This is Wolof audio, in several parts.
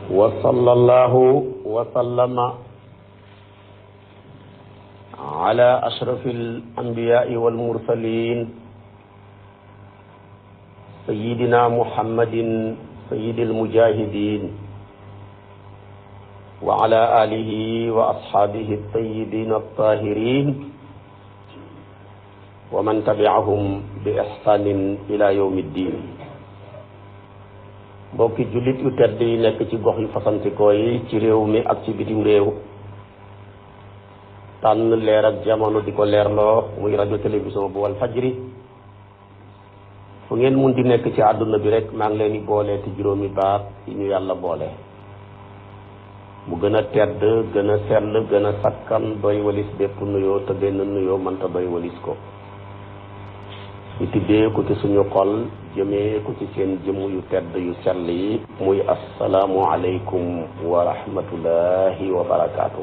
وصلى الله وسلم على أشرف الأنبياء والمرسلين سيدنا محمد سيد المجاهدين وعلى آله وأصحابه الطيبين الطاهرين ومن تبعهم بإحسان إلى يوم الدين. mbokki jullit yu tedd yi nekk ci gox yu fasantikoo yi ci réew mi ak ci bitim réew tànn leer ak jamono di ko leerloo muy rajo télévision bu Walfajri fu ngeen mun di nekk ci àdduna bi rek maa ngi leen di boole te juróomi baat yi ñu yàlla boole mu gën a tedd gën a sell gën a sakkan doy walis bépp nuyoo te benn nuyoo mënta doy walis ko ñu tibbee ko ci suñu xol jëmee ko ci seen jëmm yu tedd yu sell yi muy assalaamu aleykum wa rahmatullahi wa barakaatu.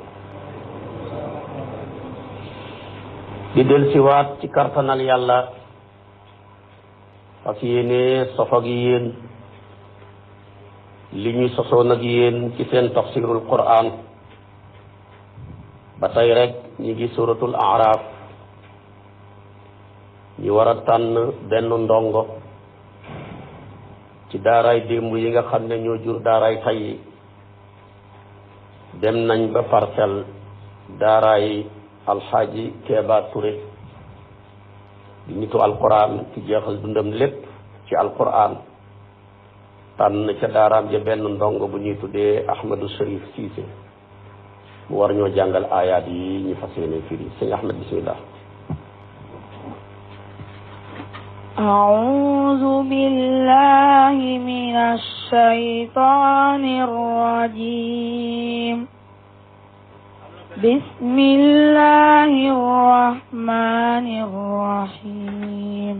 di del siwaat ci kartanal yàlla fas yéene sof ak yéen li ñuy sosoon ak yéen ci seen tafsirul quran ba tey rek ñi ngi suratul araf ñu war a tànn benn ndongo ci daaraay démb yi nga xam ne ñoo jur daaraay tey dem nañ ba Parcelles daaraay alxaaji Keeba Touré di nitu alquran ci jeexal dundam lépp ci alquran tànn ca daaraam ja benn ndongo bu ñuy tuddee Ahmadou Cherif Cissé mu war ñoo jàngal ayaat yi ñu fas yéene firi sëñ Ahmed bismillah. أعوذ بالله من الشيطان الرجيم بسم الله الرحمن الرحيم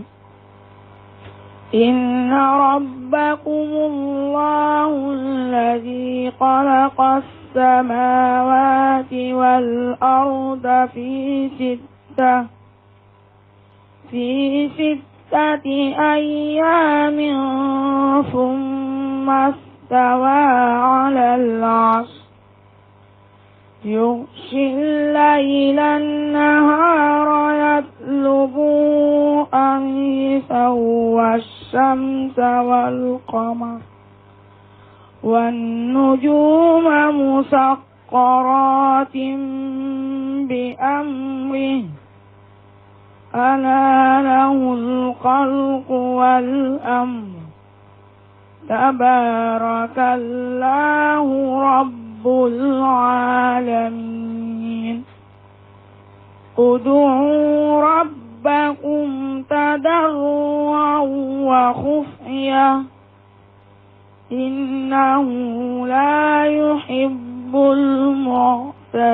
إن ربكم الله الذي خلق السماوات والأرض في ستة أيام ثم استوى على العرش يغشي الليل النهار يطلبه حثيثا والشمس والقمر والنجوم مسخرات بأمره ألا له الخلق والأمر تبارك الله رب العالمين ادعوا ربكم تضرعا وخفيا إنه لا يحب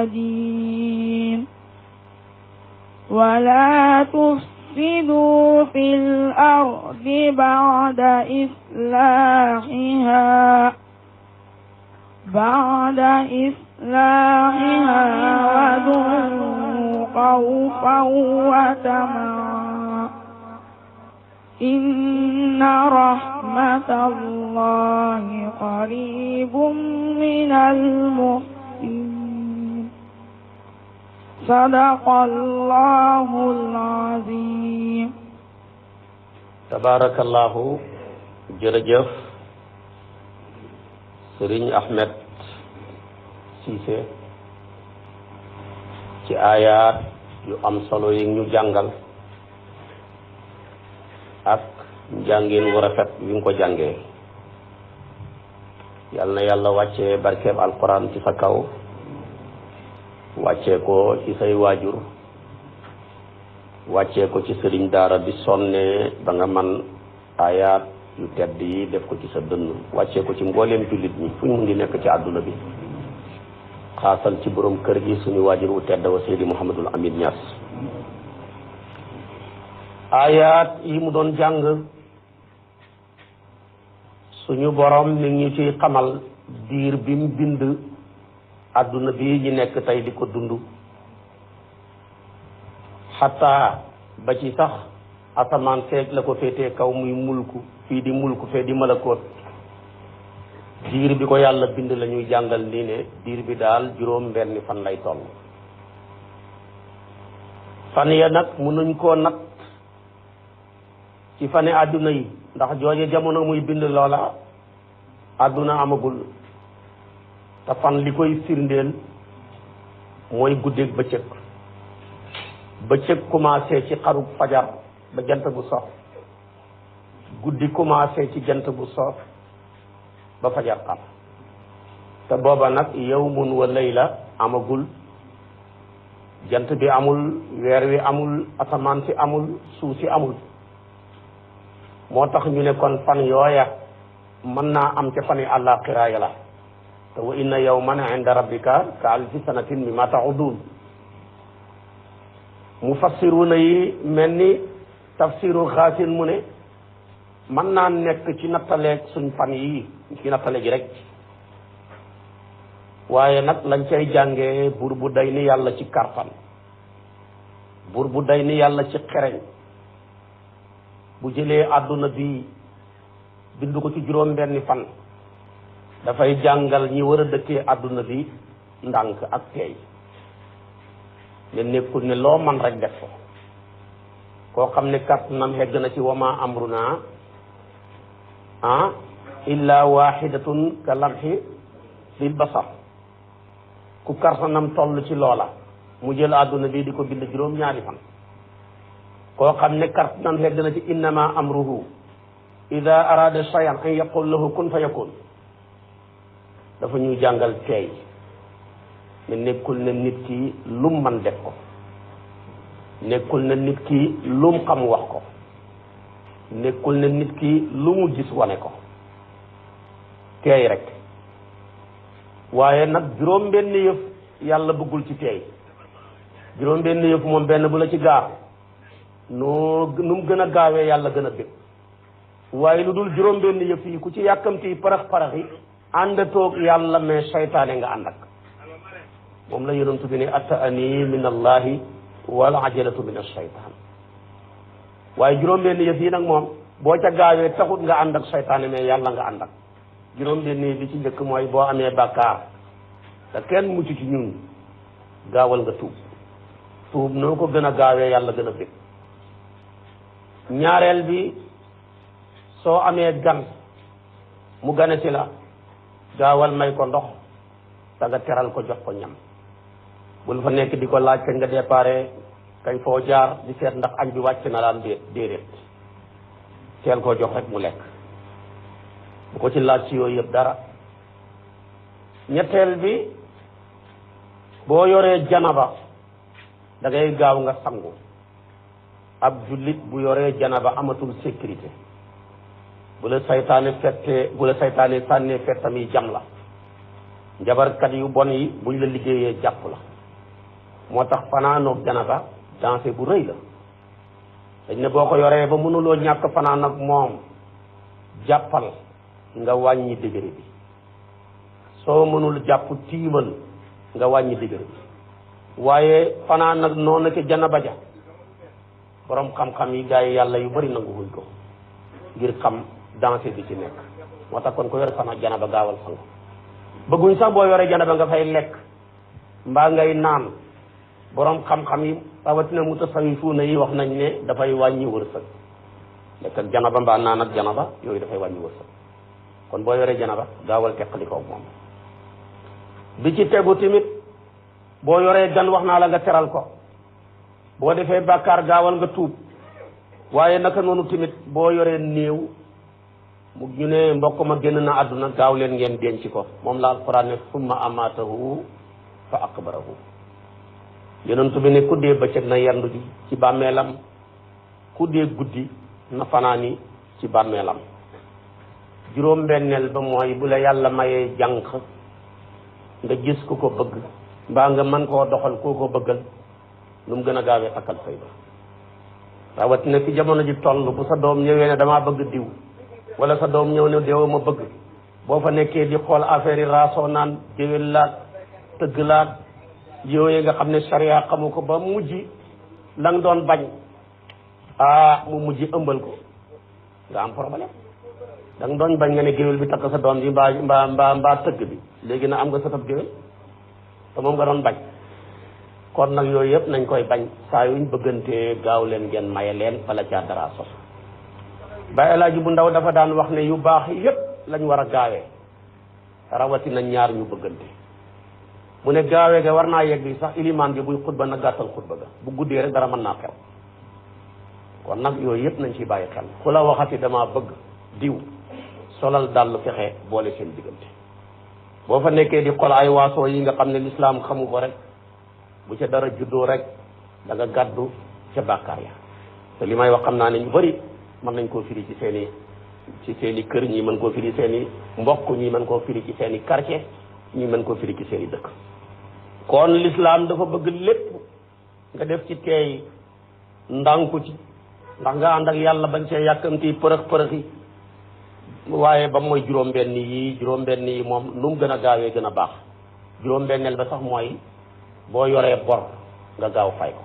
المعتدين ولا تفسدوا في الأرض بعد إصلاحها وادعوه خوفا وطمعا إن رحمة الله قريب من المحسنين صدق الله العظيم. تبارك الله. jërëjëf Sëriñ Ahmed Cissé ci ayaat yu am solo yi ñu jàngal ak njàngin wu rafet wi nga ko jàngee yal na yàlla wàccee barkeeb alquran ci sa kaw wàccee ko ci say waajur wàccee ko ci sëriñ daara bi sonne ba nga man ayaat yu tedd yi def ko ci sa dënn wàccee ko ci mbooleem jullit ñi fu ñu mun di nekk ci àdduna bi xaasal ci borom kër gi suñu waajur wu tedd wa Seydi Mouhamadul Amin Niass. ayaat yi mu doon jàng suñu borom mi ngi ciy xamal diir bi mu bind àdduna bi ñu nekk tey di ko dund xataa ba ci sax asamaan seeg la ko féetee kaw muy mulku fii di mulku fee di malakoot diir bi ko yàlla bind la ñuy jàngal nii ne diir bi daal juróom benni fan lay toll. fan ya nag mënuñ koo nat ci fane àdduna yi ndax jooje jamono muy bind loola àdduna amagul te fan li koy firndeel mooy guddeeg bëccëg. bëccëg commencé ci xarub fajar ba jant bu sox, guddi commencé ci jant bu sox ba fajar xam. te booba nag yawmun wa layla amagul, jant bi amul, weer wi amul, asamaan si amul, suuf si amul. moo tax ñu ne kon fan yooya mën naa am ca fani àllaaxira ya la. te wa inna yawman inda rabbika ka alfi sanatin mimma ta'udun. mufassiruna yi mel ni tafsiru xaasin mu ne mën naa nekk ci nattaleeg suñ fan yi ci nattale gi rek, waaye nag lañ cay jàngee buur bu day ni yàlla ci kartan, buur bu day ni yàlla ci xereñ, bu jëlee àdduna bi bindu ko ci juróom benni fan dafay jàngal ñi war a dëkkee àdduna bi ndànk ak teey. ne nekkul ne loo man rek def ko. koo xam ne kàttanam hegg na ci wama amruna illa waxidatun ka lamxi lil basar, ku kàttanam toll ci loola mu jël àdduna bi di ko bind juróom ñaari fan. koo xam ne kàttanam hegg na ci innama amruhu ida arada shay'an an yaqul lahu kun fa yakun, dafa ñuy jàngal teey. ne nekkul ne nit ki lum man def ko, nekkul ne nit ki lum xam wax ko, nekkul ne nit ki lu mu gis wane ko, teey rek. waaye nag juróom benn yëf yàlla bëggul ci teey. juróom benn yëf moom benn bu la ci gaar nu mu gën a gaawee yàlla gën a bég. waaye lu dul juróom benn yëf yi ku ci yàkkamti parax parax yi ànd toog yàlla mais seytaane nga ànd ak. moom la yonent bi ne ataani min allahi wal ajalatu min ashaytan. waaye juróom-benn yëf yi nag moom boo ca gaawee taxut nga ànd ak seytaane mais yàlla nga ànd ak. juróom-benn bi ci njëkk mooy boo amee bàkkaar te kenn mucc ci ñun gaawal nga tuub. tuub noo ko gën a gaawee yàlla gën a bég. ñaareel bi soo amee gan mu gane si la gaawal may ko ndox te nga teral ko jox ko ñam. bul fa nekk di ko laaj kañ nga déparé kañ foo jaar di seet ndax añ bi wàcc na laan déedéet. teel koo jox rek mu lekk, bu ko ci laaj ci yooyu yëpp dara. ñetteel bi boo yoree janaba da ngay gaaw nga sangu. ab jullit bu yoree janaba amatul sécurité. bu la saytaane sànnee fettam yi jam la. njabarkat yu bon yi buñ la liggéeyee jàpp la. moo tax fanaanoog janaba dansé bu rëy la. dañ ne boo ko yoree ba mënuloo ñàkk fanaan ak moom jàppal nga wàññi dëgëre bi. soo mënul jàpp tiimal nga wàññi dëgëre bi. waaye fanaan ak noonu ki janaba ja borom xam-xam yi gars yi yàlla yu bari nanguwuñ ko ngir xam dansé bi ci nekk. moo tax kon ko yore fanaan janaba gaawal sangu. bëgguñ sax boo yoree janaba nga fay lekk mbaa ngay naan. borom xam-xam yi rawatina mutasawifuuna yi wax nañ ne dafay wàññi wërsëg. lekk ak janaba mbaa naan ak janaba yooyu dafay wàññi wërsëg. kon boo yoree janaba gaawal teqali ko moom. bi ci tegu tamit boo yoree gan wax naa la nga teral ko. boo defee bàkkaar gaawal nga tuub. waaye naka noonu tamit boo yoree néew mu ñu ne mbokk ma génn na àdduna gaaw leen ngeen denc ko. moom la alquran ne summa amaatahu fa aqbarahu. yonent bi ne ku dee bëccëg na yendu ji ci bàmmeelam, ku dee guddi na fanaani ci bàmmeelam. juróom-benneel ba mooy bu la yàlla mayee jànq nga gis ku ko bëgg mbaa nga mën koo doxal koo ko bëggal lu mu gën a gaawee takkal fay ba. rawatina fi jamono ji toll bu sa doom ñëwee ne damaa bëgg diw wala sa doom ñëw ne deewa ma bëgg, boo fa nekkee di xool affaire yi raasoo naan déwén laat tëgg laat yooyu nga xam ne sariya xamu ko ba mujj la nga doon bañ mu mujj ëmbal ko nga am problème. da nga doon bañ nga ne géwél bi takk sa doom ji mbaa tëgg bi léegi na am nga sëtab géwél te moom nga doon bañ. kon nag yooyu yëpp nañ koy bañ saa yuñ bëggantee gaaw leen ngeen maye leen bala caa dara sos. Baay Alaaji bu ndaw dafa daan wax ne yu baax yëpp lañ war a gaawee rawatina ñaar ñu bëggante mu ne gaawee ga war naa yegg sax ilimaan bi buy xutba na gàttal xutba ga bu guddee rek dara mën naa xew. kon nag yooyu yëpp nañ ciy bàyyi xel ku la waxati dama bëgg diw solal dàll fexe boole seen diggante boo fa nekkee di xol ay waasoo yi nga xam ne lislaam xamu ko rek bu ca dara juddoo rek da nga gàddu ca bàkkaar ya te li may wax xam naa ne ñu bëri mën nañ koo firi ci seen i kër ñii mën koo firi seen i mbokk ñii mën koo firi ci seen i quartier ñii mën koo firi ci seen i dëkk. kon lislaam dafa bëgg lépp nga def ci teey ndànku ci ndax nga ànd ak yàlla bañ cee yàkkamti përëx waaye ba mooy juróom-benn yi moom nu mu gën a gaawee gën a baax juróom-benneel ba sax mooy boo yoree bor nga gaaw fay ko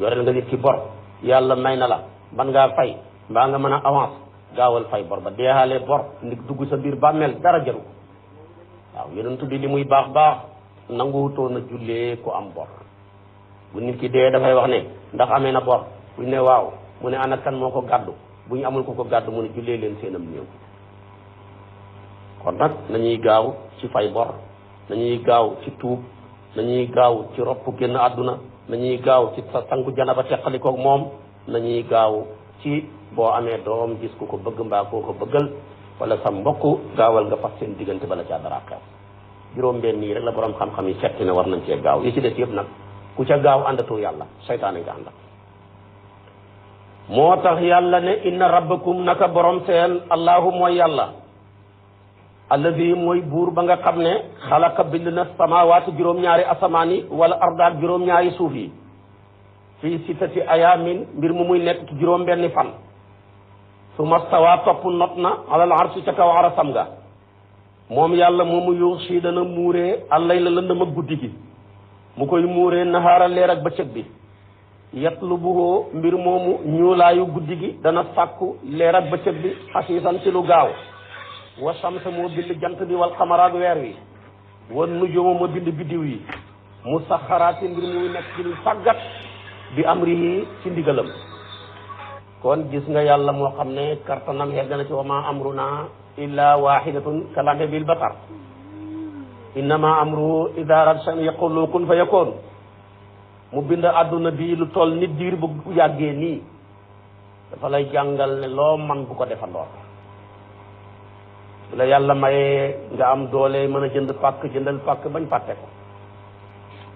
yoreel nga nit ki bor yàlla may na la man ngaa fay mbaa nga mën a avance gaawal fay bor ba deexaale bor nit dugg sa biir bàmmeel dara jaru waaw yonent bi li muy baax nanguwutoon a jullee ku am bor bu nit ki dee dafay wax ne ndax amee na bor bu ñu ne waaw mu ne ana kan moo ko gàddu bu ñu amul ko gàddu mu ne jullee leen seenam néew. kon nag nañuy gaaw ci fay bor nañuy gaaw ci tuub nañuy gaaw ci ropp génn àdduna nañuy gaaw ci sa sangu janaba teqalikoog moom nañuy gaaw ci boo amee doom gis ku ko bëgg mbaa koo ko bëggal wala sa mbokk gaawal nga fas seen diggante bala caa dara xew. juróom-benn yi rek la borom xam-xam yi setti ne war nañ cee gaaw yi ci des yëpp nag ku ca gaaw àndatoo yàlla seytaane nga àndat. moo tax yàlla ne inna rabbakum naka borom seen allahu mooy yàlla alladi mooy buur ba nga xam ne xalaqa bind na samawaati juróom-ñaari asamaan yi wala ardaak juróom-ñaari suuf yi fii sittati ayaamin mbir mu muy nekk ci juróom-benni fan summa stawaa topp not na alal arsi ca kaw arasam ga moom yàlla moomu yuux si dana muuree allay la lëndëm ak guddi gi mu koy muuree nahaara leer ak bëccëg bi yatlubuhu mbir moomu ñuulaayu guddi gi dana sàkku leer ak bëccëg bi xasiisan ci lu gaaw wa samsa moo bind jant bi wal xamaraak weer wi wan nujuuma moo bind biddiw yi musaxaraati mbir muy nekk ci lu fàggat bi amrihi ci ndigalam. kon gis nga yàlla moo xam ne kartanam yegg na ci wa ma amruna illa wahidatun kalamhe bil basar innama amruhu ida arada shay'an yaqulu kun fa yakun mu bind àdduna bi lu toll nit diir bu yàggee nii dafa lay jàngal ne loo man bu ko defandoor bu la yàlla mayee nga am doole mën a jënd pàkk jëndal pàkk bañ fàtte ko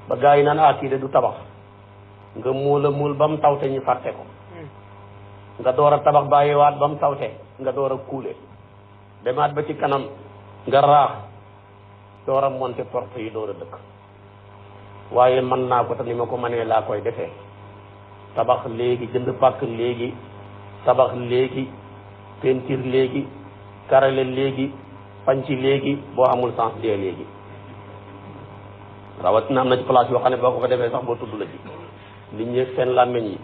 ba gaa yi naan kii de du tabax nga muul ba mu tawte ñu fàtte ko nga door a tabax bàyyiwaat ba mu tawte nga door a kuule demaat ba ci kanam nga raax door a monter porte yi door a dëkk waaye mën naa ko te ni ma ko mënee laa koy defee tabax léegi jënd pàkk léegi tabax léegi peinture léegi karale léegi panci léegi boo amul sens dee léegi rawatina am na ci place yoo xam ne boo ko fa defee sax boo tudd la ji li ñeeg seen làmmeñ yi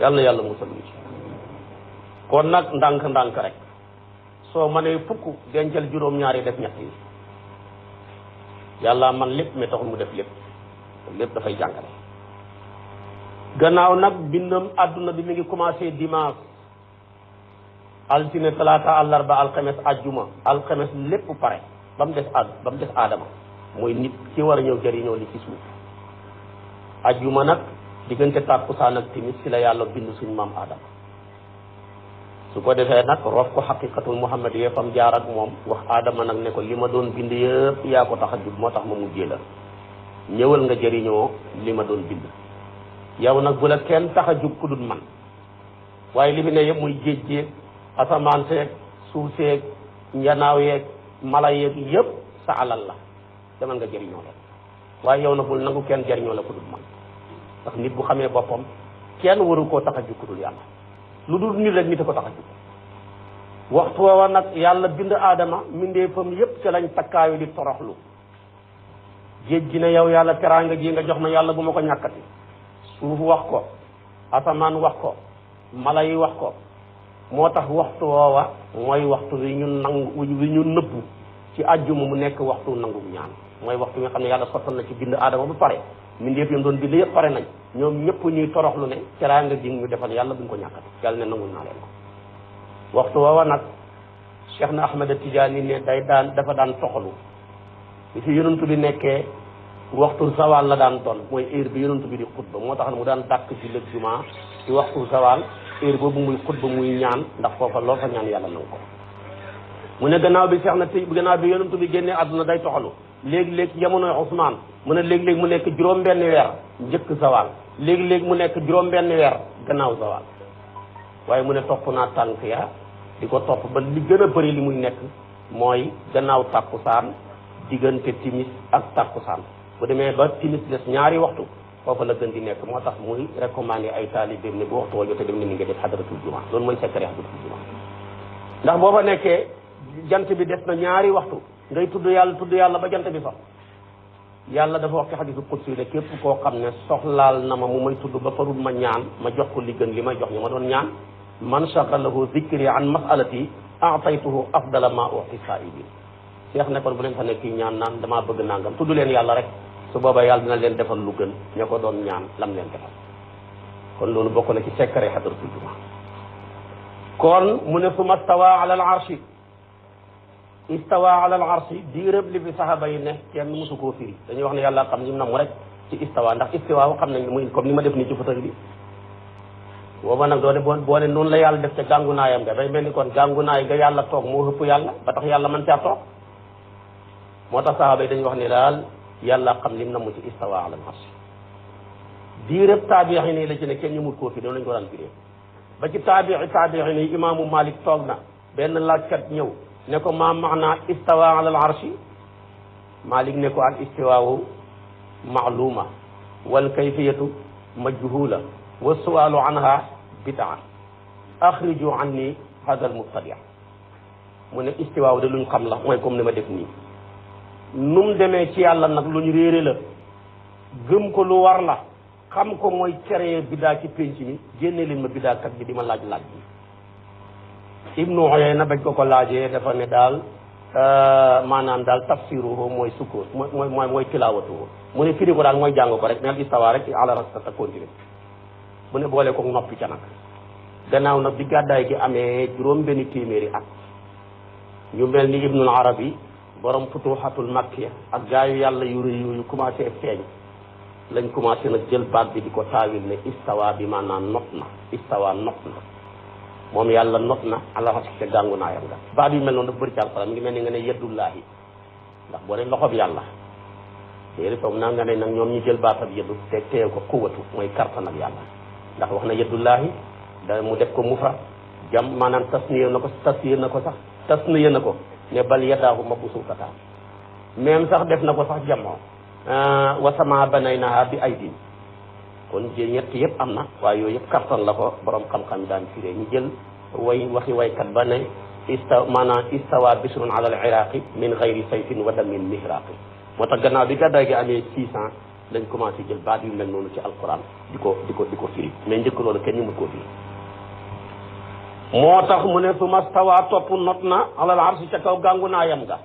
yàlla na yàlla musal ñu ci kon nag ndànk rek soo mënee fukk dencal juróom-ñaari def ñett yi yàlla man lépp mais taxul mu def lépp dafay jàngale. gannaaw nag bindam àdduna bi mi ngi commencé dimanche altine talaata àllarba alxames ajjuma alxames lépp pare ba mu des aadama mooy nit ki war a ñëw jëriñoo li ci suuf ajjuma nag diggante tàkkusaan ak timis ci la yàlla bind suñu maam aadama su ko defee nag rof ko xaqiqatul muhammad yee fam jaar ak moom wax aadama nag ne ko li ma doon bind yëpp yaa ko tax a jub moo tax ma mujjee la ñëwal nga jëriñoo li ma doon bind yow nag bu la kenn tax a jub ku dul man waaye li fi ne yëpp muy géej géej asamaan seeg suuf seeg njanaaw yeeg mala yeeg yëpp sa alal la demal nga jëriñoo la waaye yow nag bul nangu kenn jëriñoo la ku dul man ndax nit bu xamee boppam kenn waru koo tax a jub ku dul yàlla lu dul nit rek nit a ko tax a jub waxtu woowa nag yàlla bind aadama mbindeefam yëpp ca lañ takkaayu di toroxlu géej gi ne yow yàlla teraanga ji nga jox na yàlla bu ma ko ñàkkati suuf wax ko asamaan wax ko mala yi wax ko moo tax waxtu woowa mooy waxtu wi ñu nangu wi ñu nëbbu ci àjjuma mu nekk waxtu nangu ñaan mooy waxtu nga xam ne yàlla sottal na ci bind aadama ba pare mbindeef yam doon bind yëpp pare nañ ñoom ñëpp ñuy toroxlu ne teraanga ji ñu defal yàlla buñ ko ñàkkati yàlla ne nangul naa leen ko waxtu woowa nag Cheikh na Ahmed Tidiane ne dafa daan toxalu bi fi yonantu bi nekkee waxtu zawal la daan doon mooy heure bi yonantu bi di xutba moo tax ne mu daan dàkk ci lëg juma ci waxtu zawal heure boobu muy xutba muy ñaan ndax foofa loo fa ñaan yàlla nanga ko mu ne gannaaw bi Cheikh na gannaaw bi yonantu bi génnee àdduna day toxalu léegi-léegi jamonoy Ousmane mu ne léegi-léegi mu nekk juróom-benn weer njëkk zawal léegi-léegi mu nekk juróom-benn weer gannaaw zawal waaye mu ne topp naa tànk ya di ko topp ba li gën a bëri li muy nekk mooy gannaaw tàkkusaan diggante timis ak tàkkusaan bu demee ba timis des ñaari waxtu foofu la gën di nekk moo tax muy recommandé ay taalibeem ne bu waxtu wa jotee dem ne ni nga def xadaratul juma loolu mooy secret xadaratul juma ndax boo fa nekkee jant bi des na ñaari waxtu ngay tudd yàlla ba jant bi fa yàlla dafa wax ci xadisu qudsi ne képp koo xam ne soxlaal na ma mu may tudd ba farul ma ñaan ma jox ko li gën li may jox ñu ma doon ñaan man shaghalahu dhikri an mas'alati a'taytuhu afdala ma u'ti sa'ilin Cheikh nekkoon bu leen fa nekk ñaan naan damaa bëgg nangam tudd leen yàlla rek su boobaa yàlla dina leen defal lu gën ña ko doon ñaan lam leen defal kon loolu bokk na ci secret xadaratul juma kon mu ne summa stawa ala al arshi istawa ala al arshi diirëb li fi saxaaba yi ne kenn mosu koo firi dañuy wax ne yàlla xam ñu nam rek ci istawa ndax istiwa xam nañ muy comme ni ma def nii ci fauteuil bi booba nag doo de boo ne noonu la yàlla def ca gàngunaayam nga day mel ni kon gàngunaay nga yàlla toog moo ëpp yàlla ba tax yàlla mën caa toog moo tax saxaaba yi dañuy wax ne daal yàlla xam lim namu ci istawa ala al arshi diirëb taabiixi nii la ci ne kenn ñëmul koo firi noonu lañ ko daan firee ba ci taabiixi nii imaamu Malik toog na benn laajkat ñëw ne ko ma maana istawa ala al arshi Malik ne ko al istiwaawu maaluma wal kayfiyatu majhula wa sualu anha bidaa axriju anni hada al mubtadia mu ne istiwaaw de luñ xam la mooy comme ni ma def nii num demee ci yàlla nag luñ réere la gëm ko lu war la xam ko mooy créer bidaa ci pénc mi génne leen ma bidaa kat bi di ma laaj bi Ibnu Uyayna bañ ko laajee dafa ne daal maanaam daal tafsiruhu mooy sukkoor mooy tilaawatuhu mu ne firi ko daal mooy jàng ko rek neel istawa rek ala rasta continue mu ne boole ko noppi ca nag gannaaw nag bi gàddaay gi amee juróom benn téeméeri at ñu mel ni Ibnul Arabi borom futuhatul makkiya ak gaayu yàlla yu rëy yooyu commencé feeñ lañ commencé nag jël baat bi di ko taawil ne istawa bi maanaam not na istawa not na moom yàlla not na ala te gàngu naayam nga baat yu mel noonu dafa bëri ci alxuraan mi ngi mel ni nga ne yeddullaahi ndax boo ne loxob yàlla léegi foofu naa nga ne nag ñoom ñu jël baatab yeddu te teew ko quwatu mooy kartan ak yàlla ndax wax na yeddullaahi da mu def ko mufrad jam maanaam tasniya na ko sax tasniya na ko ne bal yadaahu mabsuutataan même sax def na ko sax jamoo wa samaa banaynaha bi aydin kon ñett yëpp am na waaye yooyu yëpp kartan la ko borom xam-xam daan firee ñu jël waxi waykat ba ne istawa bisrun ala al iraqi min gayri sayfin wa damin mihraqi moo tax gannaaw bi gàddaay gi amee 600 lañ commencé jël baat yu mel noonu ci alquran di ko firi mais njëkk loolu kenn ñu mën koo firi moo tax mu ne suma stawa topp not na ala al arsi ca kaw gàngu naayam ga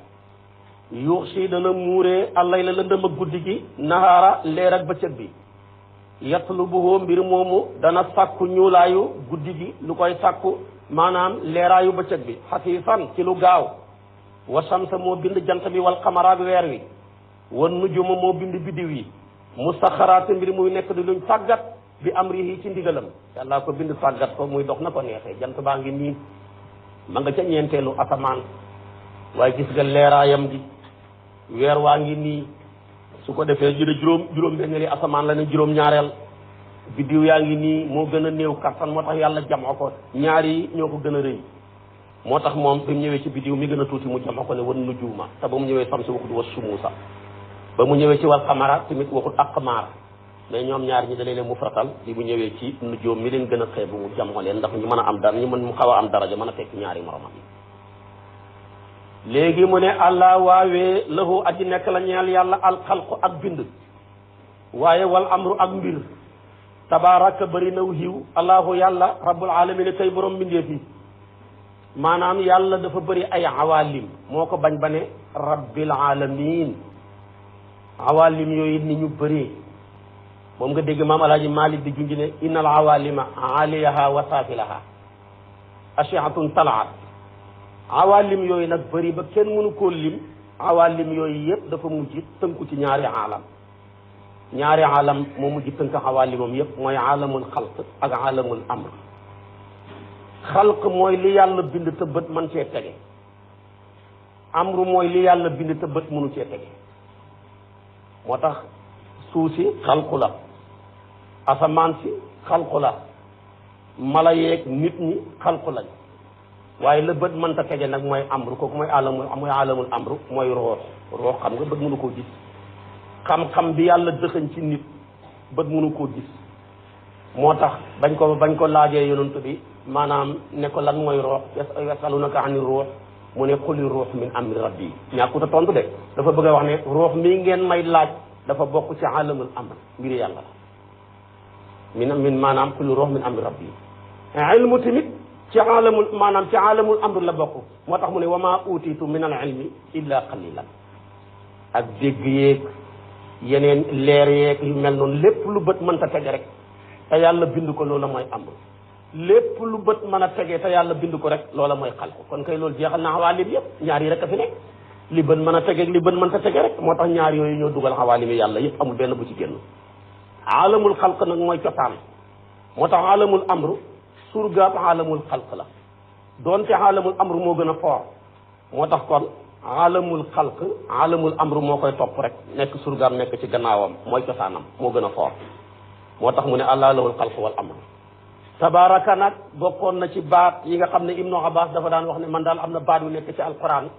yuux si dana muuree allay la lëndëm ak guddi gi nahaara leer ak bëccëg bi yatlubuhu mbir moomu dana sàkku ñuulaayu guddi gi lu koy sàkku maanaam leeraayu bëccëg bi xasiisan ci lu gaaw wa samsa moo bind jant bi wal xamara ak weer wi wan nujuma moo bind biddiw yi musaxaraat mbir muy nekk di luñ tàggat bi amrihi ci ndigalam yàlla ko bind tàggat ko muy dox na ko neexee jant baa ngi nii ma nga ca ñeenteelu asamaan waaye gis nga leeraayam gi weer waa ngi nii su ko defee jële juróom benneeli asamaan la ne juróom ñaareel biddiw yaa ngi nii moo gën a néew kattan moo tax yàlla jamoo ko ñaari ñoo ko gën a rëy moo tax moom bi mu ñëwee ci biddiw mi gën a tuuti mu jamoo ko ne wan nujuuma te ba mu ñëwee samsi waxut wa sumuusa ba mu ñëwee ci wal xamara tamit waxut aqmaar mais ñoom ñaar ñi da leen mufratal bi mu ñëwee ci nujuum mi leen gën a xeebu mu jamoo leen ndax ñu mën a am dara ñu mën mu xaw a am daraja mën a fekk ñaari moromam yi léegi mu ne allah waawee lahu aji nekk la ñeel yàlla alxalqu ak bind waaye wal amru ak mbir tabaraka bëri naw xiw allahu yàlla rabbul alamin kay borom mbindeef yi maanaam yàlla dafa bëri ay awalim moo ko bañ ba ne rabbil alamin awalim yooyu ni ñu bëree moom nga dégg maam alaaji Malik di junj ne innal awalima aliyaha wa saafilaha ashiatun talaat awalim yooyu nag bëri ba kenn mënu koo lim awalim yooyu yëpp dafa mujj tënku ci ñaari alam moo mujj tënk awalimam yëpp mooy alamul xalq ak alamul amr xalq mooy li yàlla bind te bët mën cee tege amru mooy li yàlla bind te bët mënu cee tege moo tax suuf si xalqu la asamaan si xalqu la mala yeeg nit ñi xalqu lañ waaye la bët mënta tege nag mooy amru kooku mooy alamul amru mooy roox xam nga bët mënu koo gis xam-xam bi yàlla dëxëñ ci nit bët mënu koo gis moo tax bañ ko laajee yonent bi maanaam ne ko lan mooy roox yasalunaka ani ruux mu ne quli ruux min amri rabbi ñàkkut a tontu de dafa bëgg a wax ne ruux mii ngeen may laaj dafa bokk ci alamul amr mbiri yàlla la min maanaam quli ruux min amri rabbi ilmu tamit ci alamul amr la bokk moo tax mu ne wa maa utiitu min al ilmi illa qalilan ak dégg yeeg yeneen leer yeeg yu mel noonu lépp lu bët mënta tege rek te yàlla bind ko loola mooy amr lépp lu bët mën a tegee te yàlla bind ko rek loola mooy xalqu kon kay loolu jeexal na xawaalim yëpp ñaar yi rek a fi nekk li bët mën a tegee li bët mën ta tege rek moo tax ñaar yooyu ñoo dugal xawaalim yi yàlla yëpp amul benn bu ci génn alamul xalq nag mooy cosaan moo tax alamul amru surgaab alamul xalq la doonte alamul amru moo gën a foor moo tax kon alamul xalq alamul amru moo koy topp rek nekk surgaam nekk ci gannaawam mooy cosaanam moo gën a foor moo tax mu ne allah lahul xalq wal amru tabaraka nag bokkoon na ci baat yi nga xam ne Ibnu Abbas dafa daan wax ne man daal am na baat yu nekk ci alquran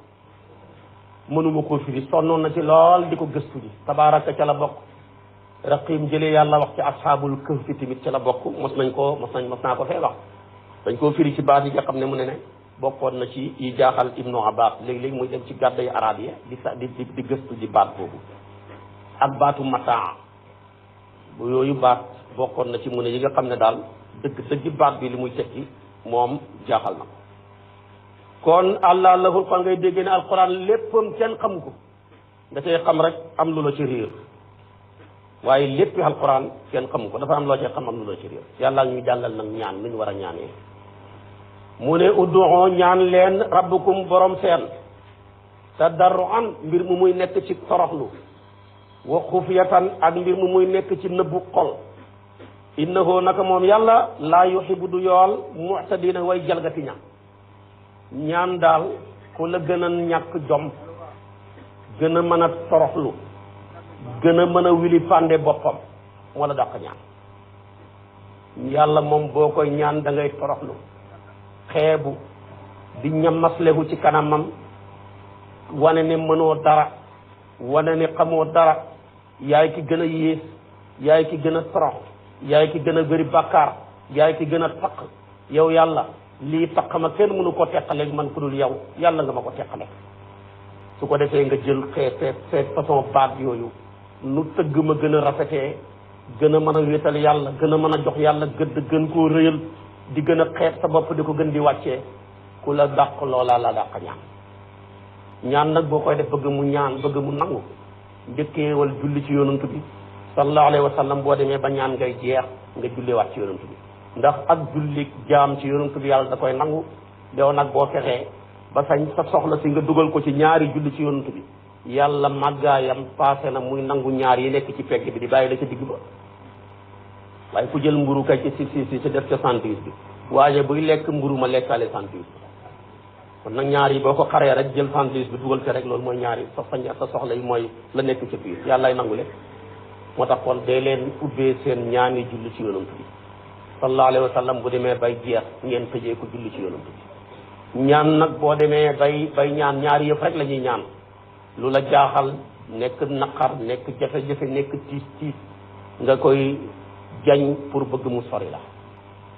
mënuma koo firi sonnoon na ci lool di ko gëstu ji tabaraka ca la bokk raqim jëlee yàlla wax ci ashaabul kahfi tamit ca la bokk mos naa ko fee wax dañ koo firi ci baat yi nga xam ne mu ne bokkoon na ci yi jaaxal Ibnu Abbas léegi-léegi muy dem ci gàdday arab yi di gëstu ji baat boobu ak baatu mataa bu yooyu baat bokkoon na ci mu ne yi nga xam ne daal dëgg baat bi li muy tekki moom jaaxal na ko kon allah lahul kon ngay déggee ne alquran léppam kenn xamu ko da cay xam rek am lu la ci réer waaye léppi alquran kenn xamu ko dafa am loo cay xam am lu la ci réer yàlla ñu jàngal nag ñaan lu ñu war a ñaanee mu ne uddu'u ñaan leen rabbukum borom seen tadarruan mbir mu muy nekk ci toroxlu wa xufiyatan ak mbir mu muy nekk ci nëbbu xol innahu naka moom yàlla laa yuhibbu du yool mu'tadina way jalgati ñaan daal ku la gën a ñàkk jom gën a mën a toroxlu gën a mën a wili pande boppam wala dàq ñaan yàlla moom boo koy ñaan da ngay toroxlu xeebu di ñamaslehu ci kanamam wane ne mënoo dara wane ne xamoo dara yaay ki gën a yées yaay ki gën a torox yaay ki gën a bëri bàkkaar yaay ki gën a taq yow yàlla lii taq ma kenn mënu ko teqaleeg man ku dul yow yàlla nga ma ko teqale su ko defee nga jël xeet façon baat yooyu nu tëgg ma gën a rafetee gën a mën a wéetal yàlla gën a mën a jox yàlla gëdd gën koo rëyal di gën a xeet sa bopp di ko gën di wàccee ku la dàq loola la dàq ñaan nag boo koy def bëgg mu ñaan bëgg mu nangu njëkkeewal julli ci yonantu bi sallallahu alayhi wa sallam boo demee ba ñaan ngay jeex nga jullewaat ci yonantu bi ndax ak julli jaam ci yonantu bi yàlla da koy nangu dew nag boo fexee ba sañ sa soxla si nga dugal ko ci ñaari julli ci yonantu bi yàlla màggaayam passé na muy nangu ñaar yi nekk ci pegg bi di bàyyi la ca digg ba waaye ku jël mburu kay ci si def ca sandwich bi waaye buy lekk mburu ma lekkaale sandwich bi kon nag ñaar yi boo ko xaree rek jël sandwich bi dugal ko rek loolu mooy ñaar yi sa soxla yi mooy la nekk ca biir yàllaay nangule moo tax kon dee leen ubbee seen ñaani julli ci yonantu bi sallallahu alayhi wa sallam bu demee bay jeex ngeen tëjee ko julli ci yonantu bi ñaan nag boo demee bay ñaan ñaari yëpp rek la ñuy ñaan lu la jaaxal nekk naqar nekk jafe-jafe nekk tiis nga koy jañ pour bëgg mu sori la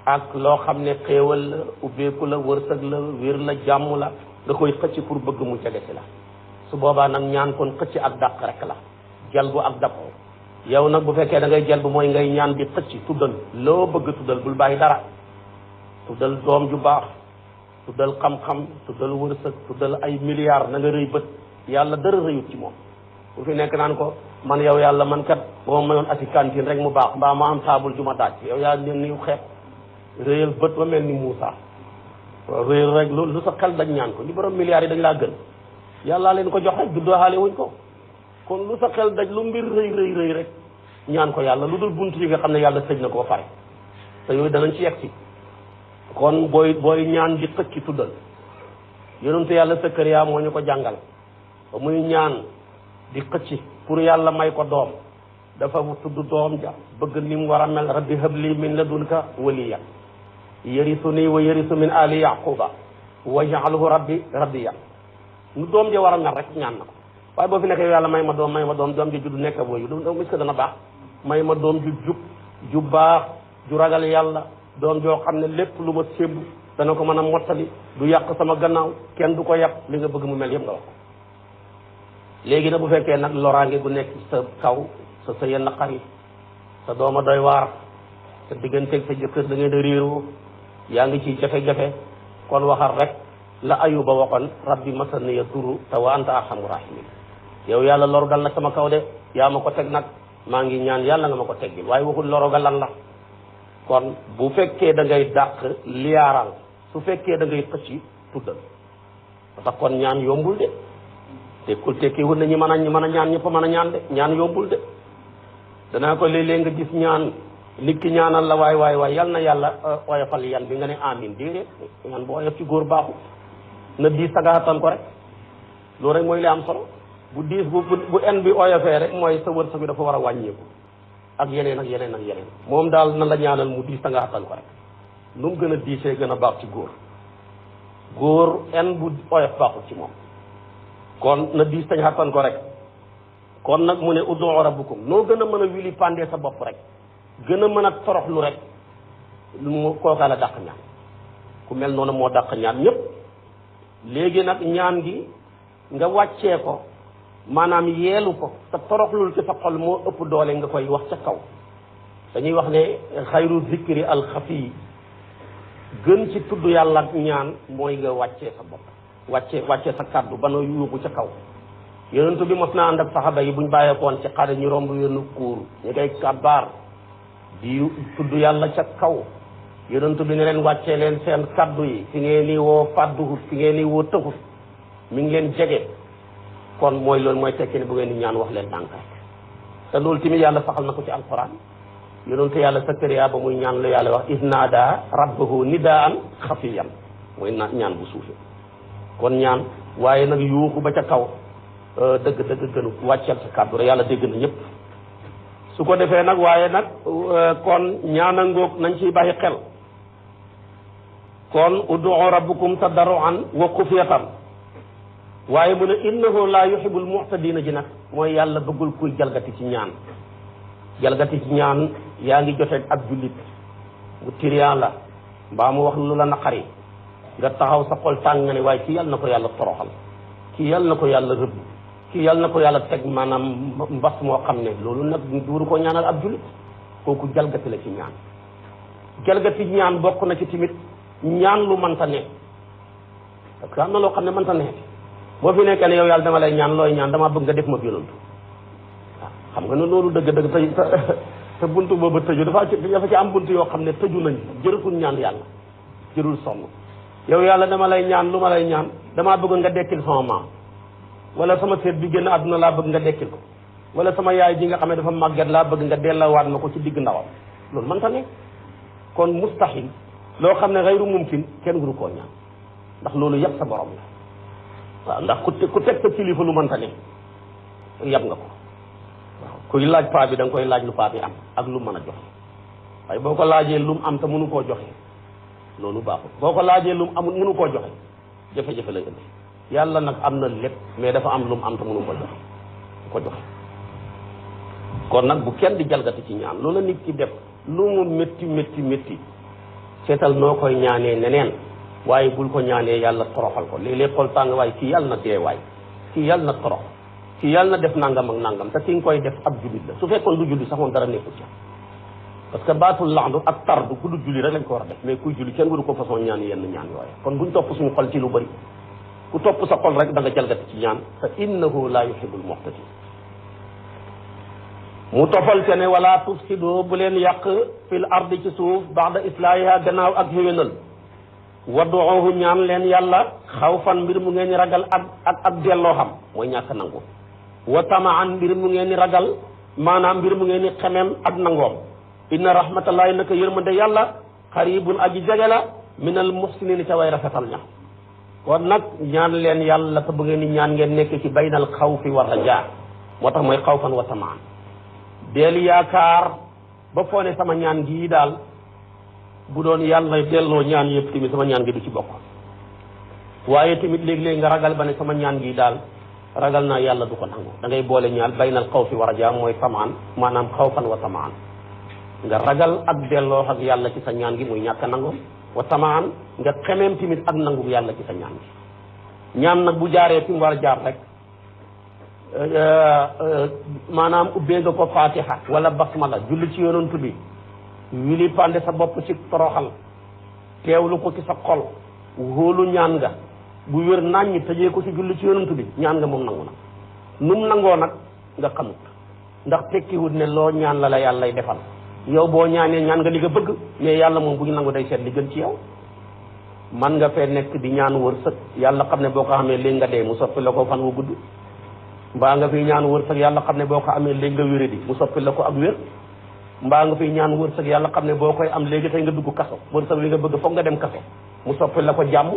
ak loo xam ne xéewal la ubbeeku la wërsëg la wér la jàmm la nga koy xëcc pour bëgg mu jege si la su boobaa nag ñaan kon xëcc ak dàq rek la jalbu ak dàq yow nag bu fekkee da ngay jalbu mooy ngay ñaan di xëcc tuddal loo bëgg tuddal bul bàyyi dara tuddal doom ju baax tuddal xam-xam tuddal wërsëg tuddal ay milliards na nga rëy bët yàlla dara rëyut ci moom bu fi nekk naan ko man yow yàlla man kat boo mayoon ati cantine rek mu baax mbaa ma am taabul ju ma daaj yow yaa nen niw xeet rëyal bët ba mel ni Moussa rëyal rek lu sa xel dañ ñaan ko li borom milliards yi dañ laa gën yàllaa leen ko jox rek juddoo xaale wuñ ko kon lu sa xel daj lu mbir rëy rek ñaan ko yàlla lu dul bunt yi nga xam ne yàlla tëj na ko ba pare te yooyu danañ ci yegg si kon booy ñaan di xëcc tuddal yonentu yàlla Sakariya moo ñu ko jàngal ba muy ñaan di xëcc pour yàlla may ko doom dafa tudd doom ja bëgg ni mu war a mel rabbi habli min ladunka waliya yarisuni wa yarisu min ali yaquba waj'alhu rabbi radiya nu doom ja war a mel rek ñaan na ko waaye boo fi nekk yàlla may ma doom doom ji juddu nekk booyu est-ce que dana baax may ma doom ju jub ju baax ju ragal yàlla doom joo xam ne lépp lu ma sémbu dana ko mën a mottali du yàq sama gannaaw kenn du ko yàq li nga bëgg mu mel yëpp nga wax ko léegi nag bu fekkee nag loraange gu nekk sa kaw sa yenn xarit sa dooma doy waar sa digganteeg sa jëkkër da ngeen a réeroo yaa ngi ci jafe-jafe kon waxal rek la Ayuba waxoon rabbi masaniya turu te wa anta arhamu rahimin yow yàlla loru dal nag sama kaw de yaa ma ko teg nag maa ngi ñaan yàlla nga ma ko teggil waaye waxul loro ga lan la kon bu fekkee da ngay dàq liyaaral su fekkee da ngay xëcc tuddal parce que kon ñaan yombul de tekkiwul na ñi mën a ñaan ñëpp mën a ñaan de ñaan yombul de danaa ko léeg-léeg nga gis ñaan nit ki ñaanal la waay yal na yàlla oyofal yan bi nga ne amin déedéet ñaan bu oyof ci góor baaxu na diis sa nga attan ko rek loolu rek mooy li am solo bu diis bu en bi oyofee rek mooy sa wërsëg bi dafa war a wàññeeku ak yeneen moom daal na la ñaanal mu diis sa nga attan ko rek nu mu gën a diisee gën a baax ci góor en bu oyof baaxul ci moom kon na diis tañ xattan ko rek kon nag mu ne ud'u rabbakum noo gën a mën a wili pandee sa bopp rek gën a mën a toroxlu rek mu kookaa la dàq ñaan ku mel noonu moo dàq ñaan ñëpp léegi nag ñaan gi nga wàccee ko maanaam yeelu ko te toroxlul ci sa xol moo ëpp doole nga koy wax ca kaw dañuy wax ne xayru zikri alxafi gën ci tudd yàlla ak ñaan mooy nga wàccee sa bopp wàcce sa kàddu ba na yuuxu ca kaw yonentu bi mos naa ànd ak saxaba yi buñ bàyyeekoon ci xare ñu romb yenn kuur ñu koy kabaar di tudd yàlla ca kaw yonentu bi ne leen wàccee leen seen kàddu yi fi ngeen ni woo fàdduhut fi ngeen ni woo tëxut mi ngi leen jege kon mooy loolu mooy tekki ne bu ngeen di ñaan wax leen ndànk te loolu tamit yàlla saxal na ko ci alquran yonentu yàlla Sakariya ba muy ñaan lu yàlla wax isnaada rabbahu nidaan xafiyan mooy ñaan bu suufe kon ñaan waaye nag yuuxu ba ca kaw dëgg gënu wàcceel sa kàddu rek yàlla dégg na ñëpp su ko defee nag waaye nag kon ñaana ngoog nañ ciy bàyyi xel kon ud'u rabbakum tadarruan wa xufyatan waaye mu ne innahu la yuhibbul mu'tadina ji nag mooy yàlla bëggul kuy jalgati ci ñaan yaa ngi joteeg ab jullit bu tiriyan la mbaa mu wax lu la naqari nga taxaw sa xol tàng nga ne waaye kii yàlla na ko yàlla toroxal kii yàlla na ko yàlla rëbb kii yàlla na ko yàlla teg maanaam mbas moo xam ne loolu nag duuru ko ñaanal ab jullit kooku jalgati la ci ñaan jalgati ñaan bokk na ci tamit ñaan lu mënta ne parce que am na loo xam ne mënta ne boo fi nekkee ne yow yàlla dama lay ñaan looy ñaan damaa bëgg nga def ma yonantu waaw xam nga ne loolu dëgg te buntu boobu tëju dafa ci am buntu yoo xam ne tëju nañ jërëtul ñaan yàlla jërul sonn yow yàlla dama lay ñaan lu ma lay ñaan damaa bëgg nga dekkil sama maam wala sama seet bi génn àdduna laa bëgg nga dekkil ko wala sama yaay ji nga xam ne dafa màgget laa bëgg nga dellawaat ma ko ci digg ndawam loolu mënta ne kon mustahil loo xam ne xayru mumkin kenn gënu koo ñaan ndax loolu yëpp sa borom la waaw ndax ku teg sa kilifa lu mënta ne yab nga ko waaw kuy laaj paa bi da nga koy laaj lu paa bi am ak lu mën a joxe waaye boo ko laajee lu mu am te mënu koo joxe loolu baaxul boo ko laajee lu mu amul mënu koo joxe jafe-jafe lay indi yàlla nag am na lépp mais dafa am lu mu am te mënu ko joxe kon nag bu kenn di jalgati ci ñaan loolu nit ki def lu mu métti seetal noo koy ñaanee neneen waaye bul ko ñaanee yàlla toroxal ko léeg-léeg xol tàng waaye kii yàlla na dee waay kii yàlla na torox kii yàlla na def nangam ak nangam te ki nga koy def ab jullit la su fekkoon du jullit sax moom dara nekkul ci parce que baatul laxdu ak tardu ku du julli rek lañ ko war a def mais kuy julli kenn waru ko façon ñaan yenn ñaan yooye kon buñ topp suñu xol ci lu bëri ku topp sa xol rek da nga jalgati ci ñaan fa innahu la yuhibbul mu'tadin mu tofal te ne wala tufsidu bu leen yàq fil ardi ci suuf ba'da islaahiha gannaaw ak xéwénal wad'uuhu ñaan leen yàlla xawfan mbir mu ngeen ni ragal ak delloo xam mooy ñàkk nangu wa tamaan mbir mu ngeen ni ragal maanaam mbir mu ngeen ni xemem ak nangoom inna rahmatallahi naka yërmande yàlla xaribun aji jege la minal muhsinin ca way rafetal ña kon nag ñaan leen yàlla te bu ngeen ni ñaan ngeen nekk ci baynal xawfi wa rajaa moo tax mooy xawfan wa tamaan deel yaakaar ba foo ne sama ñaan gii daal bu doon yàlla delloo ñaan yëpp tamit sama ñaan gi du ci bokk waaye tamit léeg-léeg nga ragal ba ne sama ñaan gi daal ragal naa yàlla du ko nangu da ngay boole ñaan baynal xawfi wa rajaa mooy tamaan maanaam xawfan wa tamaan nga ragal ak delloo ak yàlla ci sa ñaan gi muy ñàkk a nangu wa tamaan nga xemeem tamit ak nangu yàlla ci sa ñaan gi ñaan nag bu jaaree fi mu war a jaar rek maanaam ubbee nga ko fatiha wala basmala julli ci yonantu bi wili pande sa bopp ci toroxal teewlu ko ci sa xol wóolu ñaan nga bu wér naññ tëjee ko ci julli ci yonantu bi ñaan nga moom nangu na num nangoo nag nga xamut ndax tekkiwut ne loo ñaan la yàlla lay defal yow boo ñaanee ñaan nga li nga bëgg mais yàlla moom bu ñu nangu day seet li gën ci yow man nga fee nekk di ñaan wërsëg yàlla xam ne boo ko xamee léegi nga dee mu soppi la ko fan wu gudd mbaa nga fiy ñaan wërsëg yàlla xam ne boo ko amee léegi nga wéradi mu soppi la ko ak wér mbaa nga fiy ñaan wërsëg yàlla xam ne boo koy am léegi tey nga dugg kaso wërsëg li nga bëgg foog nga dem kaso mu soppi la ko jàmm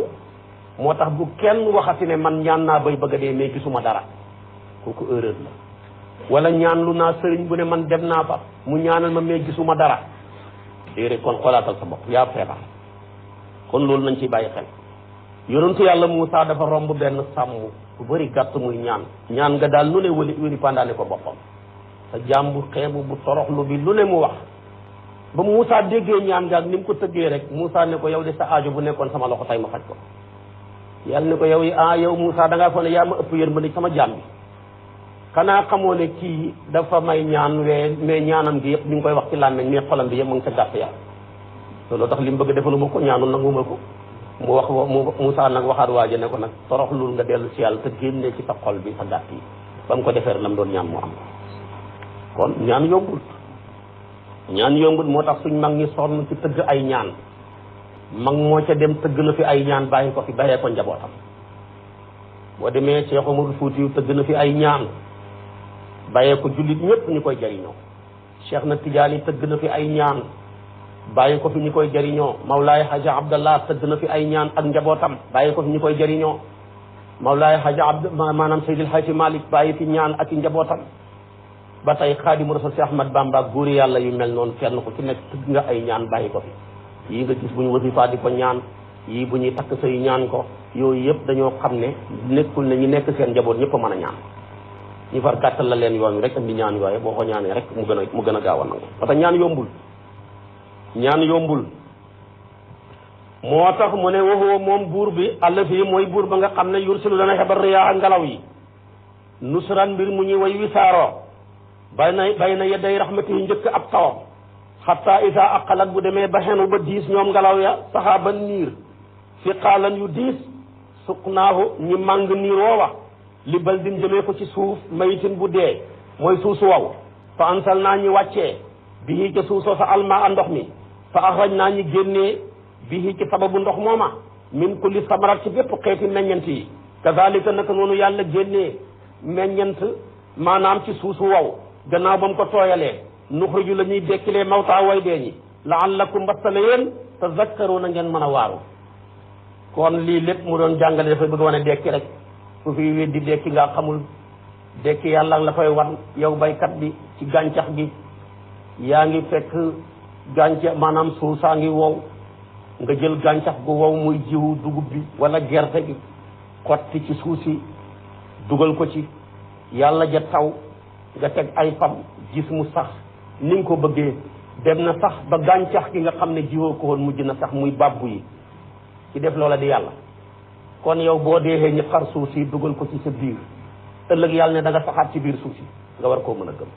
moo tax bu kenn waxati ne man ñaan naa bay bëgg a dee mais gisuma dara kooku erreur la wala ñaan lu naa sëriñ bu ne man dem naa fa mu ñaanal ma mais gisuma dara déedéet kon xoolaatal sa bopp yaa feebar kon loolu nañ ciy bàyyi xel yonentu yàlla Muusaa dafa romb benn sàmm bu bëri gàtt muy ñaan nga daal lu ne wëri pandaane ko boppam sa jàmbu xeebu bu toroxlu bi lu ne mu wax ba Muusaa déggee ñaan nga ak ni mu ko tëggee rek Muusaa ne ko yow de sa aajo bu nekkoon sama loxo tay ma faj ko yàlla ne ko yow Muusaa da ngaa foog ne yaa ma ëpp yërmande sama jaam bi xanaa xamoo ne kii dafa may ñaan mais ñaanam gi yëpp ñu ngi koy wax ci làmmeñ mais xolam bi yëpp mu ngi sa gàtt ya loolu tax li mu bëgg defaluma ko ñaanu nanguma ko mu wax Muusaa nag waxaat waaje ne ko nag toroxlul nga dellu ci yàlla te génne ci sa xol bi sa gàtt yi ba mu ko defee la mu doon ñaan mu am kon ñaan yombul moo tax suñ mag ñi sonn ci tëgg ay ñaan mag moo ca dem tëgg na fi ay ñaan bàyyi ko fi bàyyee ko njabootam boo demee Cheikh Omarul Fuutiyu tëgg na fi ay ñaan bàyyee ko jullit ñëpp ñu koy jariñoo Cheikh na Tijaani tëgg na fi ay ñaan bàyyi ko fi ñu koy jariñoo Mawlaay Haja Abdallah tëgg na fi ay ñaan ak njabootam bàyyi ko fi ñu koy jariñoo Mawlaay Haja maanaam Seydil Haaji Malik bàyyi fi ñaan ak i njabootam ba tey Xaadimu Rasuul si Ahmad Bamba góori yàlla yu mel noonu kenn ku ci nekk tëgg nga ay ñaan bàyyi ko fi yii nga gis bu ñu wasifa di ko ñaan yii bu ñuy takk say ñaan ko yooyu yëpp dañoo xam ne nekkul ne ñu nekk seen njaboot ñëpp a mën a ñaan ñu far gàttal la leen yoon wi rek andi ñaan yooye boo ko ñaanee rek mu gën a gaaw a nangu parce que ñaan yombul moo tax mu ne waxoo moom buur bi àll fii mooy buur ba nga xam ne yursilu dana xebar riyaa ngelaw yi nusran mbir mu ñuy way wisaaroo bay na yedday rahmati yi njëkk ab tawam xatta isa aqalat bu demee ba xenu ba diis ñoom ngelaw ya saxaaban niir fi qaalan yu diis suqnaahu ñi màng niir woowa li baldin jëmee ko ci suuf mayitin bu dee mooy suuf su waw fa ansal naa ñi wàccee bihi ca suusoo sa alma a ndox mi fa axraj naa ñi génnee bihi ci sababu ndox mooma min kulli samarat ci bépp xeeti meññent yi kazalika naka noonu yàlla génnee meññent maanaam ci suusu waw gannaaw ba mu ko tooyalee nuxriju la ñuy dekkilee mawtaa way dee ñi laallakum mbastale yéen tazakkaruuna ngeen mën a waaru kon lii lépp mu doon jàngale dafay bëgg wane dekki rek ku fi weddi dekki nga xamul dekki yàlla la koy wan yow baykat bi ci gàncax gi yaa ngi fekk gàncax maanaam suuf saa ngi wow nga jël gàncax gu wow muy jiwu dugub bi wala gerte gi xotti ci suuf si dugal ko ci yàlla ja taw nga teg ay fam gis mu sax ni nga ko bëggee dem na sax ba gàncax gi nga xam ne jiwoo ko woon mujj na sax muy bàbbu yi ci def loola di yàlla kon yow boo deexee ñu xar suuf si dugal ko ci sa biir ëllëg yàlla ne da nga saxaat ci biir suuf si nga war koo mën a gëm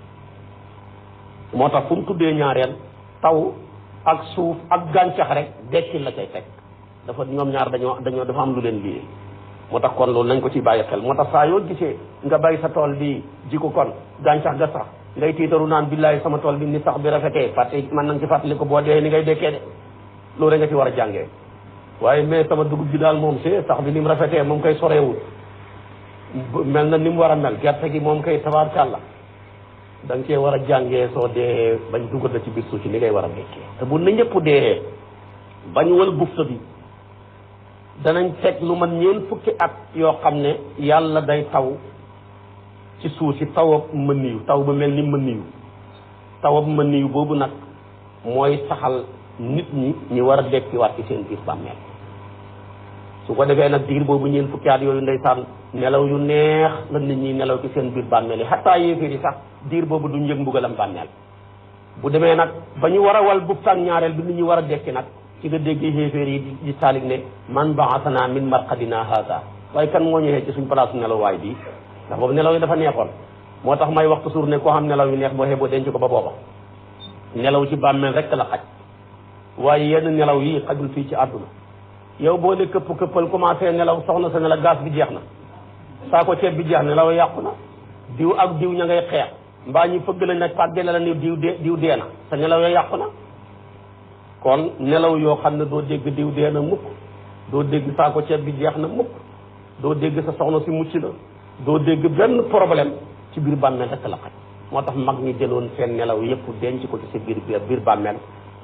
moo tax fu mu tuddee ñaareel taw ak suuf ak gàncax rek dekkil la cay teg dafa ñoom ñaar dañoo dafa am lu leen lii moo tax kon loolu nañ ko ci bàyyi xel moo tax saa yoo gisee nga bay sa tool bi ji ko kon gàncax ga sax ngay tiitaru naan billaay sama tool bi ni sax bi rafetee fàtte man nañ ci fàttali ko boo dee ni ngay dekkee de loolu rek nga ci war a jàngee waaye mais sama dugub ji daal moom see sax bi ni mu rafetee moom koy sorewul mel na ni mu war a mel gerte gi moom koy tabaarkàlla da nga cee war a jàngee soo dee bañ dugal la ci biir suuf si ni ngay war a dekkee te bu na ñëpp dee bañ wal bufta bi danañ teg lu man ñeen fukki at yoo xam ne yàlla day taw ci suuf si tawab mëniyu taw ba mel ni mëniyu tawab mëniyu boobu nag mooy saxal nit ñi war a dekkiwaat ci seen biir bàmmeel su ko defee nag diir boobu ñeen fukki at yooyu ndeysaan nelaw yu neex la nit ñi nelaw ci seen biir bàmmeel yi xataa yéeféer yi sax diir boobu duñ yëg mbugalam bàmmeel bu demee nag ba ñu war a wal buftaak ñaareel bi nit ñi war a dekki nag ci nga déggee xéeféer yi di taalig ne man ba'athana min marqadina haza waaye kan moo ñëwee ci suñ place nelawaay bi ndax boobu nelaw yi dafa neexoon moo tax may wax toujours ne koo xam nelaw yu neex boo xeeboo denc ko ba booba nelaw ci bàmmeel rek la xaj waaye yenn nelaw yi xajul fii ci àdduna yow boo ne këpp këppal commencé nelaw soxna sa ne la gaz bi jeex na saako ceeb bi jeex na nelaw yàqu na diw ak diw ña ngay xeex mbaa ñu fëgg la nag pat gene la ni diw dee na sa nelaw ya yàqu na kon nelaw yoo xam ne doo dégg diw dee na mukk doo dégg saako ceeb bi jeex na mukk doo dégg sa soxna si mucc na doo dégg benn problème ci biir bàmmeel rek la xaj moo tax mag ñi jëloon seen nelaw yëpp denc ko ci sa biir bàmmeel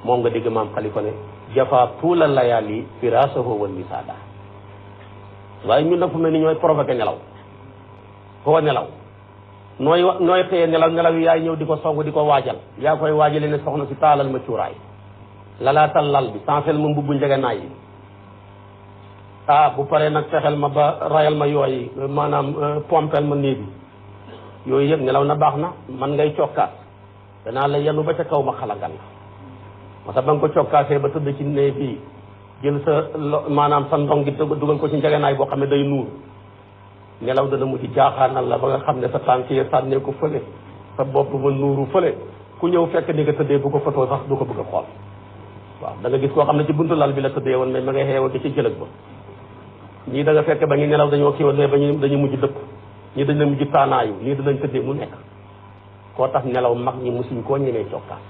moom nga dégg maam Xalifa ne jafa tuula layaali firaasahu wal wisaada waaye ñun nag fu mel ni ñooy provoqué nelaw koo nelaw nooy xëyee nelaw yi yaay ñëw di ko song di ko waajal yaa koy waajale ne soxna si taalal ma cuuraay lalaatal lal bi sansel ma mbubbu njegenaay yi bu paree nag fexeel ma ba rayal ma yooyu maanaam pompel ma néeg bi yooyu yëpp nelaw na baax na man ngay cokkaas danaa la yenu ba ca kaw ma xalangal la moo tax ba nga ko cokkaasee ba tëdd ci néeg bi jël sa maanaam sa ndong gi dugal ko ci njegenaay boo xam ne day nuur nelaw dana mujj jaaxaanal la ba nga xam ne sa tànk yi sànnee ko fële sa bopp ba nuuru fële ku ñëw fekk ni nga tëddee bu ko photo sax du ko bëgg a xool waaw da nga gis koo xam ne ci buntu lal bi la tëddee woon mais ma ngay xeewa ci jëlëg ba ñii da nga fekk ba ngi nelaw dañoo kii woon mais ba dañu mujj dëpp ñii dañ la mujj taanaayu ñii danañ tëddee mu nekk koo tax nelaw mag ñi musuñ koo ñemee cokkaas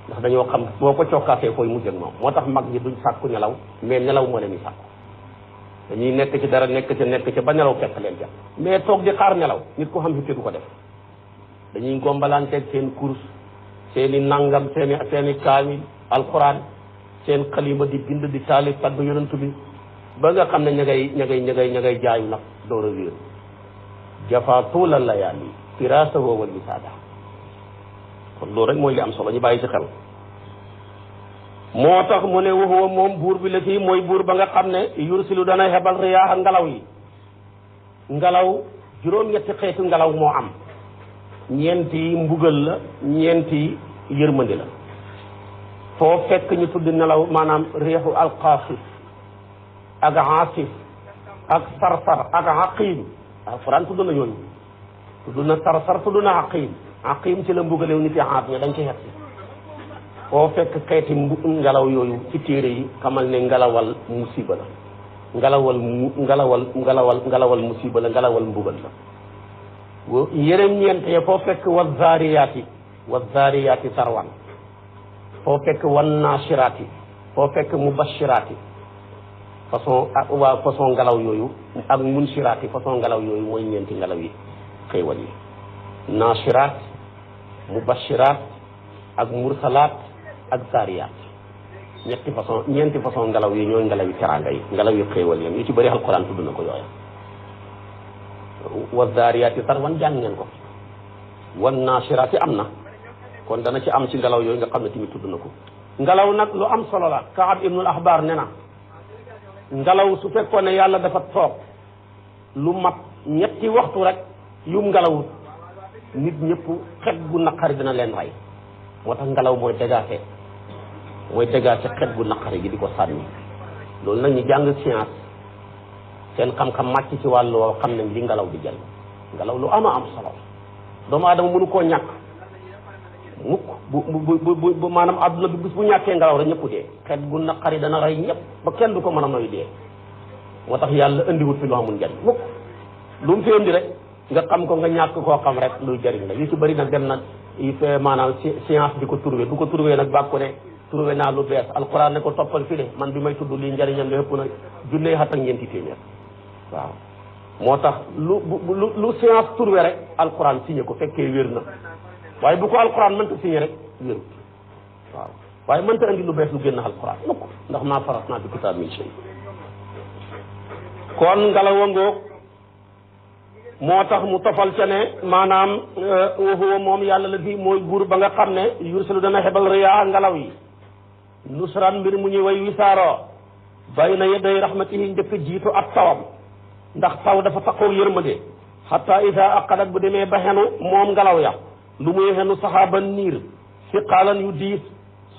ndax dañoo xam boo ko cokkaasee fooy mujj ak moom moo tax mag ñi duñ sàkku nelaw mais nelaw moo leen di sàkku dañuy nekk ci dara nekk ca ba nelaw fekk leen jàpp mais toog di xaar nelaw nit ko xam hitte du ko def dañuy gombalanteeg seen course seen i nangam seen i kaamil alquran seen xalima di bind di taalif tagg yonent bi ba nga xam ne ña ngay jaayu nag door a wéeru jafa tuula layaali firaasahu wal wisaada kon loolu rek mooy li am solo ñu bàyyi ci xel moo tax mu ne waxuwa moom buur bi la fii mooy buur ba nga xam ne yursilu dana xebal riyaaxa ngelaw yi ngelaw juróom-ñetti xeetu ngelaw moo am ñeenti mbugal la ñeenti yërmande la foo fekk ñu tudd nelaw maanaam riixu alqaasif ak aasif ak sarsar ak aqim alquran tudd na yooyu tudd na sarsar tudd na aqim ci la mbugalew nit yi aat ña dañ ci xet si foo fekk xeeti ngelaw yooyu ci téere yi xamal ne ngelawal musiba la ngelawal musiba la ngelawal mbugal la yeneen ñeent ya foo fekk wa zaariyaati sarwan foo fekk wan naashiraati foo fekk mubashiraati façon ngelaw yooyu ak munshiraati façon ngelaw yooyu mooy ñeenti ngelaw yi xéewal yi naashiraat mubashiraat ak mursalaat ak zaariyaat ñeenti façon ngelaw yi ñooy ngelaw yi teraanga yi ngelaw yi xéewal yi yu ci bëri alquran tudd na ko yooya wa zaariyaati sarwan jàng ngeen ko wan naashiraati am na kon dana ci am ci ngelaw yooyu nga xam ne tamit tudd na ko ngelaw nag lu am solo la Kaab ibnul Ahbar ne na ngelaw su fekkoon ne yàlla dafa toog lu mat ñetti waxtu rek yum ngelawut nit ñëpp xet gu naqari dina leen rey moo tax ngelaw mooy dégaase xet gu naqari gi di ko sànni loolu nag ñu jàng science seen xam-xam màcc ci wàllu woo xam nañ li ngelaw di jël ngelaw lu ama am solo doomu aadama mënu koo ñàkk mukk bu maanaam àdduna bi bis bu ñàkkee ngelaw rek ñëpp dee xet gu naqari dana rey ñëpp ba kenn du ko mën a noy dee moo tax yàlla indiwut fi lu amul njariñ mukk lu mu fi indi rek nga xam ko nga ñàkk koo xam rek luy jariñ la yu ci bëri nag dem na maanaam science di ko trouvé du ko trouvé nag bàkku ne trouvé naa lu bees alquran ne ko toppal fi de man bi may tudd lii njariñam la ëpp na junne xat ak ñeenti téeméer waaw moo tax lu science trouvé rek alquran signé ko fekkee wér na waaye bu ko alquran mënta signé rek wérut waaw waaye mënta andi lu bees lu génn alquran mukk ndax maa farat naa bi kitaab min shay kon ngelaw ngoog moo tax mu tofal ca ne maanaam huwa moom yàlla la fi mooy buur ba nga xam ne yursilu dana xebal riyaa ngelaw yi nusran mbir mu ñuy way wisaaroo bayna yaday rahmatihi njëkk jiitu ab tawam ndax taw dafa taxaw yërmande hatta isa aqadat bu demee ba xenu moom ngelaw ya lu muy xenu saxaaban niir siqaalan yu diis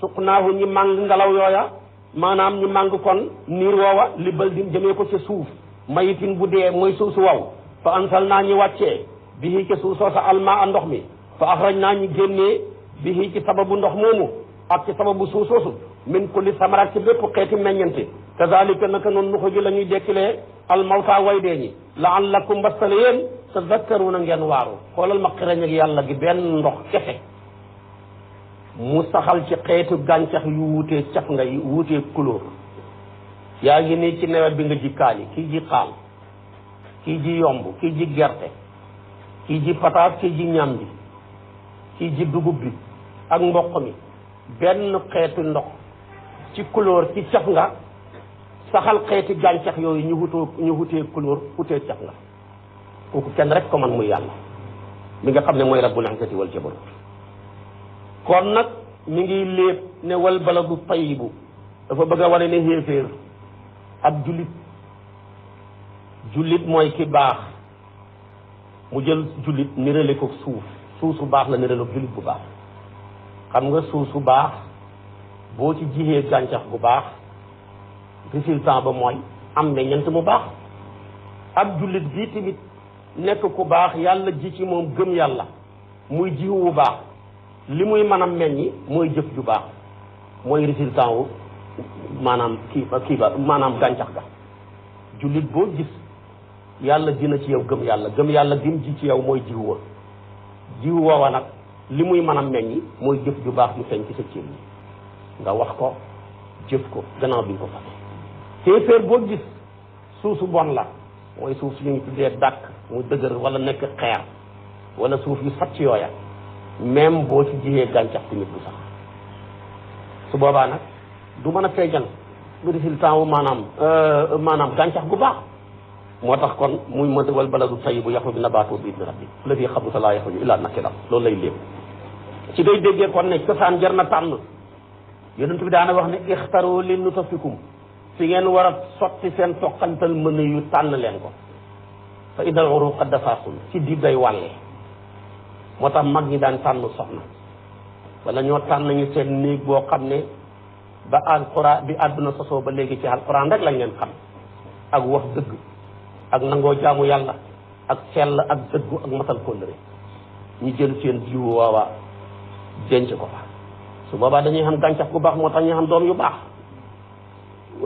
suqnaahu ñi màng ngelaw yooya maanaam ñi màng kon niir woowa li baldin jëmee ko ca suuf mayitin bu dee mooy suuf su waw fa ansal naa ñi wàccee bihi ca suuf soosa alma a ndox mi fa axraj naa ñi génnee bihi ci sababu ndox moomu ak ci sababu suuf soosu min kulli samarat ci bépp xeeti meññante kazalika naka noonu nuxu ji la ñuy dekkilee almawta way dee ñi la'allakum mbastale yéen tadakkaruna ngeen waaru xoolal ma xirañ ak yàlla gi benn ndox kese mu saxal ci xeetu gàncax yu wuutee caf nga yu wuutee couleur yaa ngi nii ci nawet bi nga ji kaani kii ji xaal kii ji yomb kii ji gerte kii ji pataas kii ji ñambi kii ji dugub bi ak mboq mi benn xeetu ndox ci couleur ci caf nga saxal xeeti gàncax yooyu ñu wutee couleur wutee caf nga kooku kenn rek ko man muy yàlla mi nga xam ne mooy rabbul izzati wal jabarut kon nag mi ngi léeb ne wal baladu tayyibu dafa bëgg a wane ne xéeféer ab jullit mooy ki baax mu jël jullit nirale ko suuf su baax la nirale ko jullit bu baax xam nga suuf su baax boo ci jiyee gàncax bu baax résultat ba mooy am meññeent mu baax ab jullit bii tamit nekk ku baax yàlla ji ci moom gëm yàlla muy jiwu bu baax li muy mën a meññi mooy jëf ju baax mooy résultat wu maanaam kii ba maanaam gàncax ga jullit boo gis yàlla dina ci yow gëm yàlla dim ji ci yow mooy jiwu wa jiwu woowa nag li muy mën a meññi mooy jëf ju baax ju feeñ ci sa cër yi nga wax ko jëf ko gannaaw bi nga ko fàtte téeféer boo gis suuf su bon la mooy suuf su ñu tuddee dàkk mu dëgër wala nekk xeer wala suuf yu sat ci yooya même boo ci jiyee gàncax tamit du sax su boobaa nag du mën a feeñal lu résultat wu maanaam gàncax gu baax moo tax kon muy mënta wal baladu tayyibu yaxruju nabaatuhu bi idni rabbi allazii xabusa laa yaxruju illaa nakidan loolu lay lépp ci day déggee kon ne cosaan jar na tànn yonent bi daana wax ne ixtaru li nutafikum fi ngeen war a sotti seen toqantal mën yu tànn leen ko fa idal uruqa dafaasul ci di day wàlle moo tax mag ñi daan tànn soxna wala ñoo tànn ñu seen néeg boo xam ne ba alquran bi àdduna sosoo ba léegi ci alquran rek lañ leen xam ak wax dëgg ak nangoo jaamu yàlla ak sell ak dëggu ak matal kóllëre ñu jël seen jiwu waawaa denc ko fa su boobaa dañuy xam gàncax gu baax moo tax ñu xam doom yu baax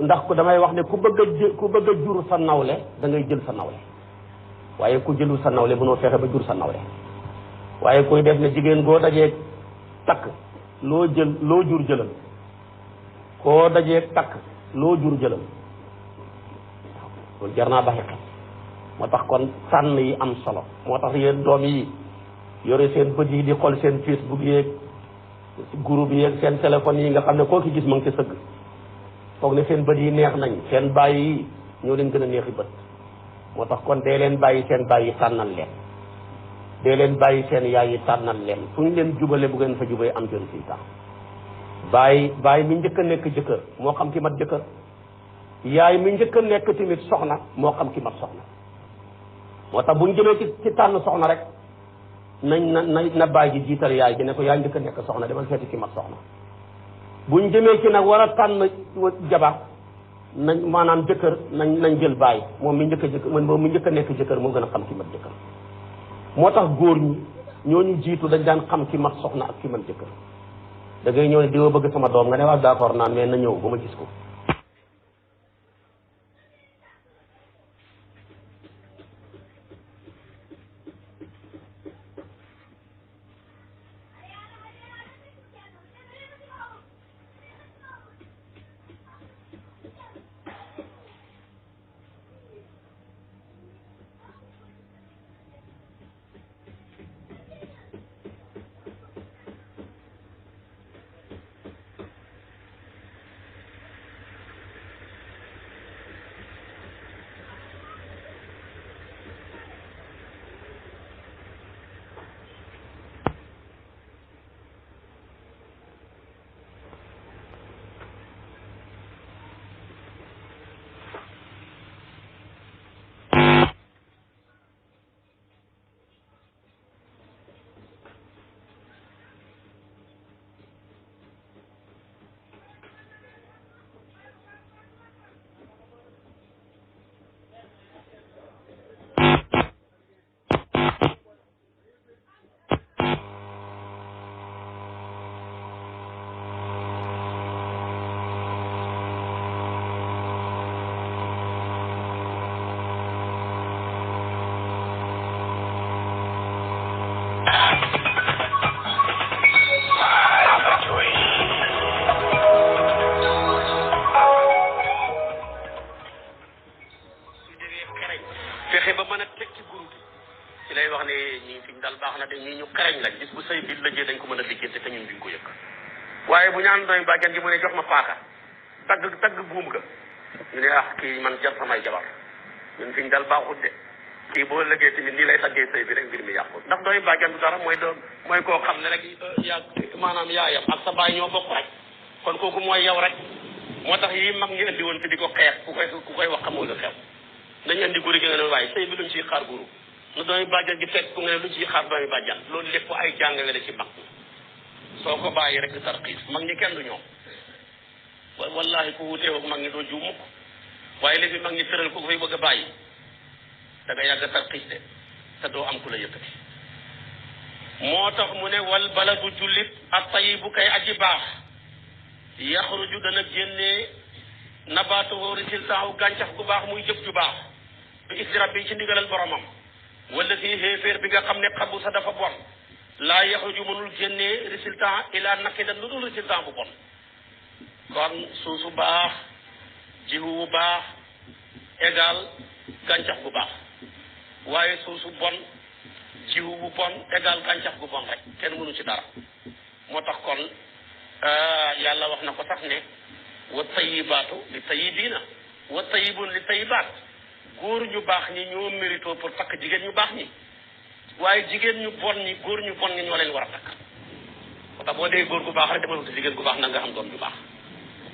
ndax ku damay wax ne ku bëgg a jur sa nawle da ngay jël sa nawle waaye ku jëlul sa nawle mënoo fexe ba jur sa nawle waaye koy def ne jigéen goo dajee takk loo jur jëlal koo dajee takk loo jur jëlal loolu jar naa baxi xel moo tax kon sànn yi am solo moo tax yéen doom yi yore seen bët yi di xool seen Facebook yeeg groupe yeeg seen téléphone yi nga xam ne koo ki gis ma ngi ci sëgg foog ne seen bët yi neex nañ seen bàyyi yi ñoo leen gën a neexi bët moo tax kon dee leen bàyyi seen bàyyi tànnal leen dee leen bàyyi seen yaay yi tànnal leen fu ñu leen jubale bu ngeen fa jubee am ci résultat bàyyi mi njëkk a nekk jëkkër moo xam ki mat jëkkër yaay mi njëkk a nekk tamit soxna moo xam ki mat soxna moo tax bu ñu jëmee ci tànn soxna rek na bàyyi ji jiital yaay ji ne ko yaa njëkk a nekk soxna demal seeti ki mat soxna bu ñu jëmee ci nag war a tànn jabar nañ maanaam jëkkër nañ jël bàyyi moom mi njëkk a nekk jëkkër moo gën a xam ki mat jëkkër moo tax góor ñi ñooñu jiitu dañ daan xam ki mat soxna ak ki man jëkkër da ngay ñëw ne diwa bëgg sama doom nga ne waa d'accord naan mais na ñëw ba ma gis ko waaye bu ñaan doy bàjjan gi mu ne jox ma paaka tagg guum ga ñu ne kii man jar samay jabar ñun fiñ dal baaxut de kii boo lëggee tamit nii lay taggee sëy bi rek mbir mi yàqu ndax doy bàjjan du dara mooy koo xam ne rek maanaam yaayam ak sa baay ñoo bokk rek kon kooku mooy yow rek moo tax yi mag ñi indi woon te di ko xeex ku koy wax xamoo lu xew nañu indi guri gi nga ne waaye sëy bi luñ ciy xaar guru na doy bàjjan gi fekk ku nga ne luñ ciy xaar doy bàjjan loolu lépp ay jàngale la ci mag soo ko bàyyi rek tarxiis mag ñi kenn du ñoom wallahi ku wuteewoo mag ñi doo juum mukk waaye léegi mag ñi tëral ko fay bëgg a bàyyi da nga yàgg tarxiis de te doo am ku la yëkkati moo tax mu ne wal baladu jullit ak tayibu kay aji baax yaxruju dana génnee nabaatuhu résultat wu gàncax gu baax muy jëf ju baax bi isri rabbi ci ndigalal boromam wala fii xéeféer bi nga xam ne xabu sa dafa bon laa yaxruju mënul génnee résultat ila naqidan lu dul résultat bu bon kon suusu baax jiwu bu baax égal gàncax gu baax waaye suusu bon jiwu bu bon égal gàncax gu bon rek kenn mënu ci dara moo tax kon yàlla wax na ko sax ne wa tayibaatu li tayibiina wa tayibun li tayibaat góor ñu baax ñi ñoo mérito pour takk jigéen ñu baax ñi waaye jigéen ñu bon ñi góor ñu bon ñi ñoo leen war a takk moo tax boo dee góor gu baax rek demal wuti jigéen gu baax na nga xam doom ju baax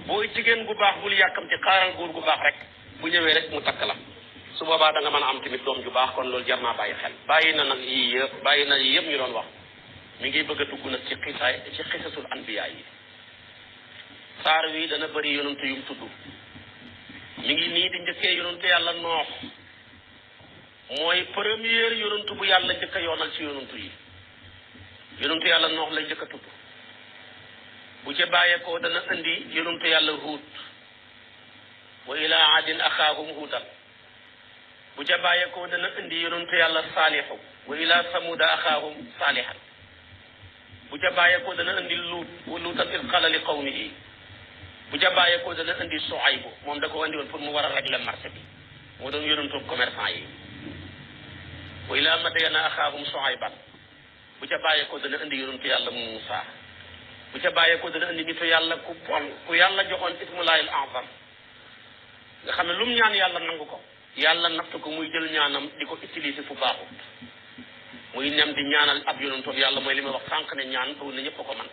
booy jigéen gu baax bul yàkkamti xaaral góor gu baax rek bu ñëwee rek mu takk la su boobaa da nga mën a am tamit doom ju baax kon loolu jar naa bàyyi xel bàyyi na yii yëpp ñu doon wax mi ngi bëgg a dugg nag ci xisasul anbiya yi saar wi dana bëri yonantu yum tudd mi ngi nii di njëkkee yonantu yàlla noox mooy première yonantu bu yàlla njëkk a yoonal ci yonantu yi yonantu yàlla noox la njëkk a tudd bu ca bàyyeekoo dana indi yonantu yàlla huut wa ilaa aadin axaahum huutan bu ca bàyyeekoo dana indi yonantu yàlla saalixu wa ilaa samuda axaahum saalixan bu ca bàyyeekoo dana indi luut wa luutan id qala li qawmihi bu ca bàyyeekoo dana indi Suaybu moom da ko indi woon pour mu war a régler marché bi moo doon yonantu commerçant yi wa ilaa madyana axaahum Suayban bu ca bàyyeekoo dana indi yonantu yàlla Muusa bu ca bàyyeekoo dana indi nitu yàlla ku bon ku yàlla joxoon ismullaahil azam nga xam ne lu mu ñaan yàlla nangu ko yàlla natt ko muy jël ñaanam di ko utiliser fu baaxut muy nem di ñaanal ab yonantu yàlla mooy li ma wax sànq ne ñaan boobu na ñëpp a ko man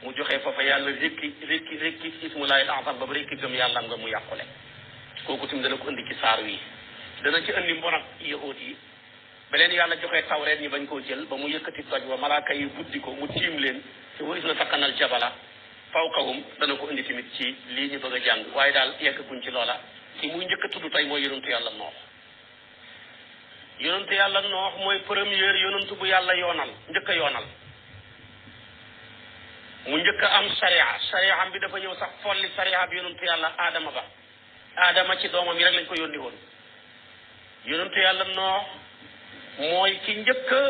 mu joxe foofa yàlla rekki ismullaahil azam ba rekki gëm yàlla nga mu yàqule kooku tamit dana ko indi ci saar wi dana ci indi mbon ak yahuud yi ba leen yàlla joxee tawreet ñi bañ koo jël ba mu yëkkati toj wa malaaka yi buddi ko mu tiim leen te wa is na sakkanal jabala fawqahum dana ko indi tamit ci lii ñu bëgg a jàng waaye daal yeggaguñ ci loola ki muy njëkk a tudd tey mooy yonantu yàlla noox yonentu yàlla noox mooy première yonentu bu yàlla yoonal njëkk a yoonal mu njëkk a am sariya bi dafa ñëw sax folli sariya bi yonentu yàlla aadama ci doomam yi rek lañ ko yónni woon yonentu yàlla noox mooy ki njëkk a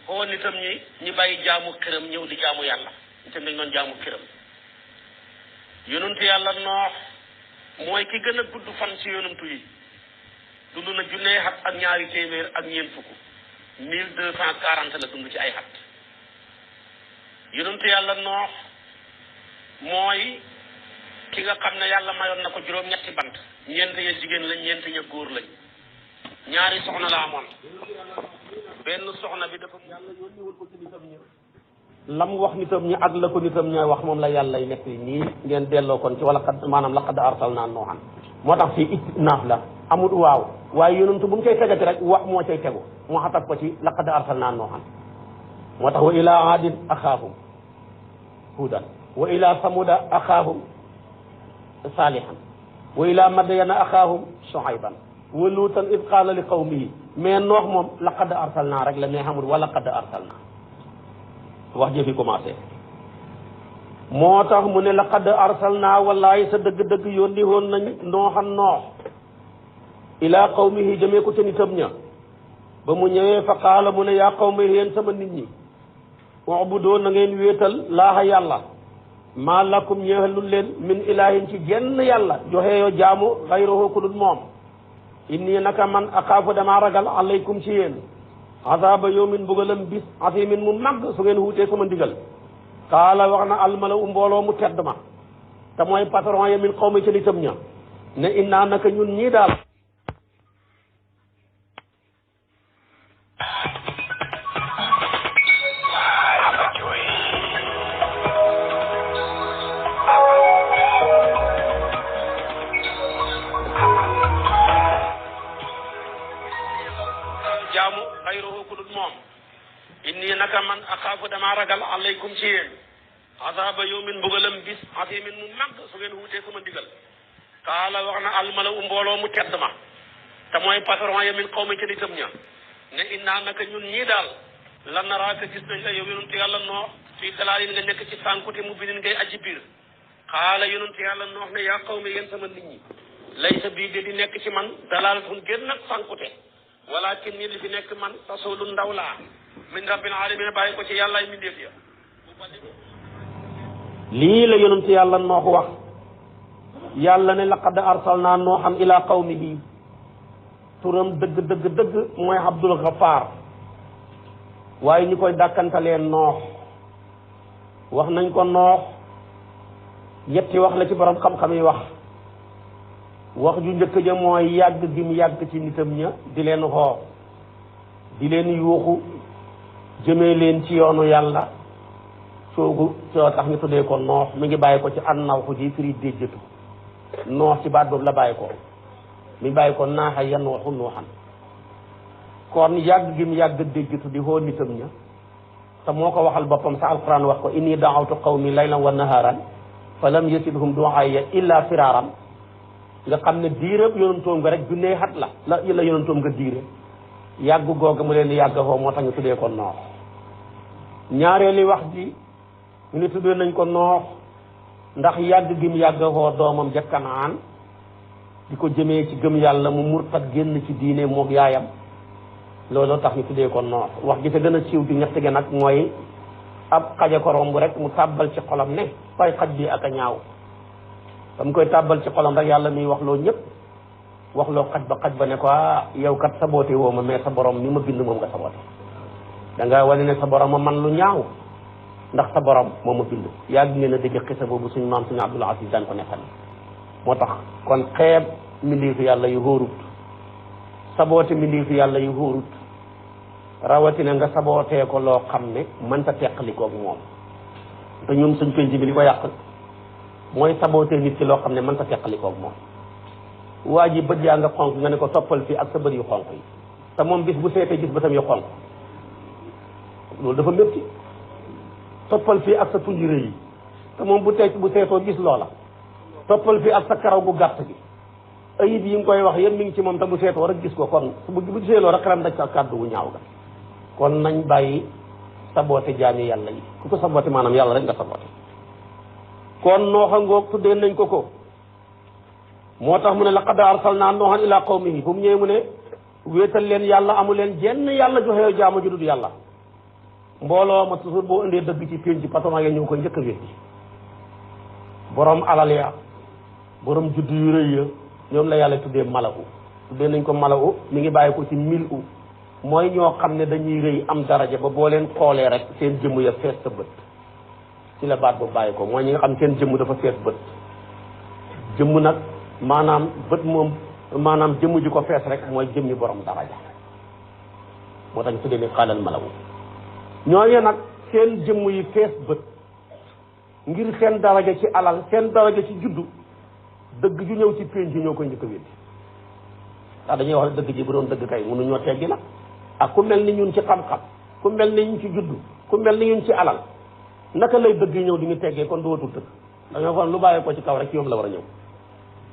xoo nitam ñi bàyyi jaamu xiram ñëw di jaamu yàlla itam dañ doon jaamu xiram yonentu yàlla noox mooy ki gën a gudd fan ci yonentu yi dund na junne xat ak ñaari téeméer ak ñeent fukk 1240 la dund ci ay xat yonentu yàlla noox mooy ki nga xam ne yàlla mayoon na ko juróom-ñetti bant ñeent ya jigéen lañ ñeent ña góor lañ ñaari soxna la amoon benn soxna bi dafa yàlla yónniwul ko ci nitam ñi lam wax nitam ñi ak la ko nitam ñooy wax moom la yàlla nekk nii ngeen delloo kon ci wala xad maanaam laqad arsalnaa noohan moo tax fii istinaaf la amul waaw waaye yonentu bu mu cay tegati rek wax moo cay tegu moo xatak ko ci laqad arsalnaa noohan moo tax wa ila aadin axaahum hudan wa ila samuda axaahum saalihan wa ila madyana axaahum shuayban wa luutan id qaala li qawmihi mais noox moom laqad arsalnaa rek la mais xamul wa laqad arsalnaa wax jëfi commencé moo tax mu ne laqad arsalnaa wallahi sa dëgg-dëgg yónni woon nañ nooxan noox ila qawmihi jëmee ko ca nitam ña ba mu ñëwee fa qaala mu ne yaa qawmi yéen sama nit ñi ubudoo na ngeen wéetal laaha yàlla maa lakum ñeexalul leen min ilahin ci genn yàlla joxe yoo jaamu xayruhu ku dul moom inni naka man axaafu damaa ragal alaykum ci yéen azaaba yawmin bugalam bis asimin mu màgg su ngeen wuutee sama ndigal qaala wax na almala u mbooloo mu tedd ma te mooy patron ya min xawmi ca nitam ña ne innaa naka ñun ñii daal jaamu xayruhu ku dul moom inni naka man axaafu damaa ragal alaykum ci yéen azaaba yawmin mbugalam bis asimin mu màgg su ngeen wuutee sama ndigal qaala wax na almala u mbooloo mu tedd ma te mooy patron ya min qawmi ca nitam ña ne innaa naka ñun ñii daal lan naraaka gis nañ la yow yonentu yàlla noox fii dalaalin nga nekk ci sànkute mu binin ngay aji biir qaala yonentu yàlla noox ne yaa qawmi yéen sama nit ñi laysa bii de di nekk ci man dalaalatun génn ak sànkute walakin ni li fi nekk man rasulu ndaw laa min rabbil alamin bàyyi ko ci yàllaay mindeef ya lii la yonentu yàlla noox wax yàlla ne laqad arsalnaa nooxan ila qawmihi turam dëgg mooy Abdul Ghaffar waaye ñu koy dàkkantalee noox wax nañ ko noox ñetti wax la ci borom xam-xam yi wax ju njëkk ja mooy yàgg gi mu yàgg ci nitam ña di leen xoo di leen yuuxu jëmee leen ci yoonu yàlla soo tax ñu tuddee ko noox mi ngi bàyyi ko ci an nawxu ji firi déjjatu noox ci baat boobu la bàyyi ko mi bàyyi ko naaxa yan waxu nooxan kon yàgg gi mu yàgg déjjatu di xoo nitam ña te moo ko waxal boppam sa alquran wax ko inni daawtu qawmi laylan wa naharan fa lam yasidhum du'aya illa firaram nga xam ne diirab yonentoom nga rek junnee xat la yonentoom nga diire yàgg googa mu leen di yàgg foofu moo tax ñu tuddee ko noox ñaareeli wax ji ñu ne tuddee nañ ko noox ndax yàgg gi mu yàgg foo doomam ja Kanaan di ko jëmee ci gëm yàlla mu murtat génn ci diine moog yaayam looloo tax ñu tuddee ko noox wax gi te gën a siiw di ñett gi nag mooy ab xaja ko romb rek mu tàbbal ci xolam ne fay xaj bi ak a ñaaw dam koy tàbbal ci xolam rek yàlla miy wax loo ñëpp wax loo xaj ba ne ko yow kat saboote woo ma mais sa borom ni ma bind moom nga saboote da nga wane ne sa borom ma man lu ñaaw ndax sa borom moo ma bind yàgg ngeen a dégg xisa boobu suñu maam suñu Abdul Aziz daan ko nekkal moo tax kon xeeb mbindeefu yàlla yu hóorut saboote mbindeefu yàlla yu hóorut rawatina nga sabootee ko loo xam ne mënta teqalikoog moom te ñun suñ penc bi li ko yàq mooy sabootee nit ki loo xam ne mënta teqalikoog moom waa ji bët yaa nga xonk nga ne ko toppal fii ak sa bët yu xonk yi te moom bis bu seetee gis bëtam yu xonk loolu dafa métti toppal fii ak sa tuñ rëy yi te moom bu seetoo gis loola toppal fii ak sa karaw gu gàtt gi ayib yi nga koy wax yëpp mi ngi ci moom te bu seetoo rek gis ko kon bu gisee loo rek xelam daj sa kàddu wu ñaaw ga kon nañ bàyyi saboote jaami yàlla yi ku ko saboote maanaam yàlla rek nga saboote kon nooxa ngoog tuddee nañ ko moo tax mu ne laqad arsalnaa nooxan ilaa qawmihi bu mu ñëwee mu ne wéetal leen yàlla amu leen jenn yàlla joxe jaamu ju dul yàlla mbooloo ma toujours boo indee dëgg ci pénc ci patron ya ñëw koy njëkk a wéddi borom alal ya borom juddu yu rëy ya ñoom la yàlla tuddee malaku tuddee nañ ko malaku mi ngi bàyyi ko ci mil u mooy ñoo xam ne dañuy rëy am daraja ba boo leen xoolee rek seen jëmm ya fees sa bët ci la baat boobu bàyyi ko mooy ñi nga xam seen jëmm dafa fees bët jëmm nag maanaam bët moom maanaam jëmm ji ko fees rek mooy jëmmi borom daraja moo tax ñu tuddee ni xaalal malaku ñooñu nag seen jëmm yi fees bët ngir seen daraja ci alal seen daraja ci juddu dëgg ju ñëw ci pénc ñoo koy njëkk a wéddi ndax dañuy wax ne dëgg ji bu doon dëgg kay mënuñoo teggi nag ak ku mel ni ñun ci xam-xam ku mel ni ñun ci juddu ku mel ni ñun ci alal naka lay dëgg ñëw di ñu teggee kon dootul dëgg dañoo kon lu bàyyee ko ci kaw rek ci yoom la war a ñëw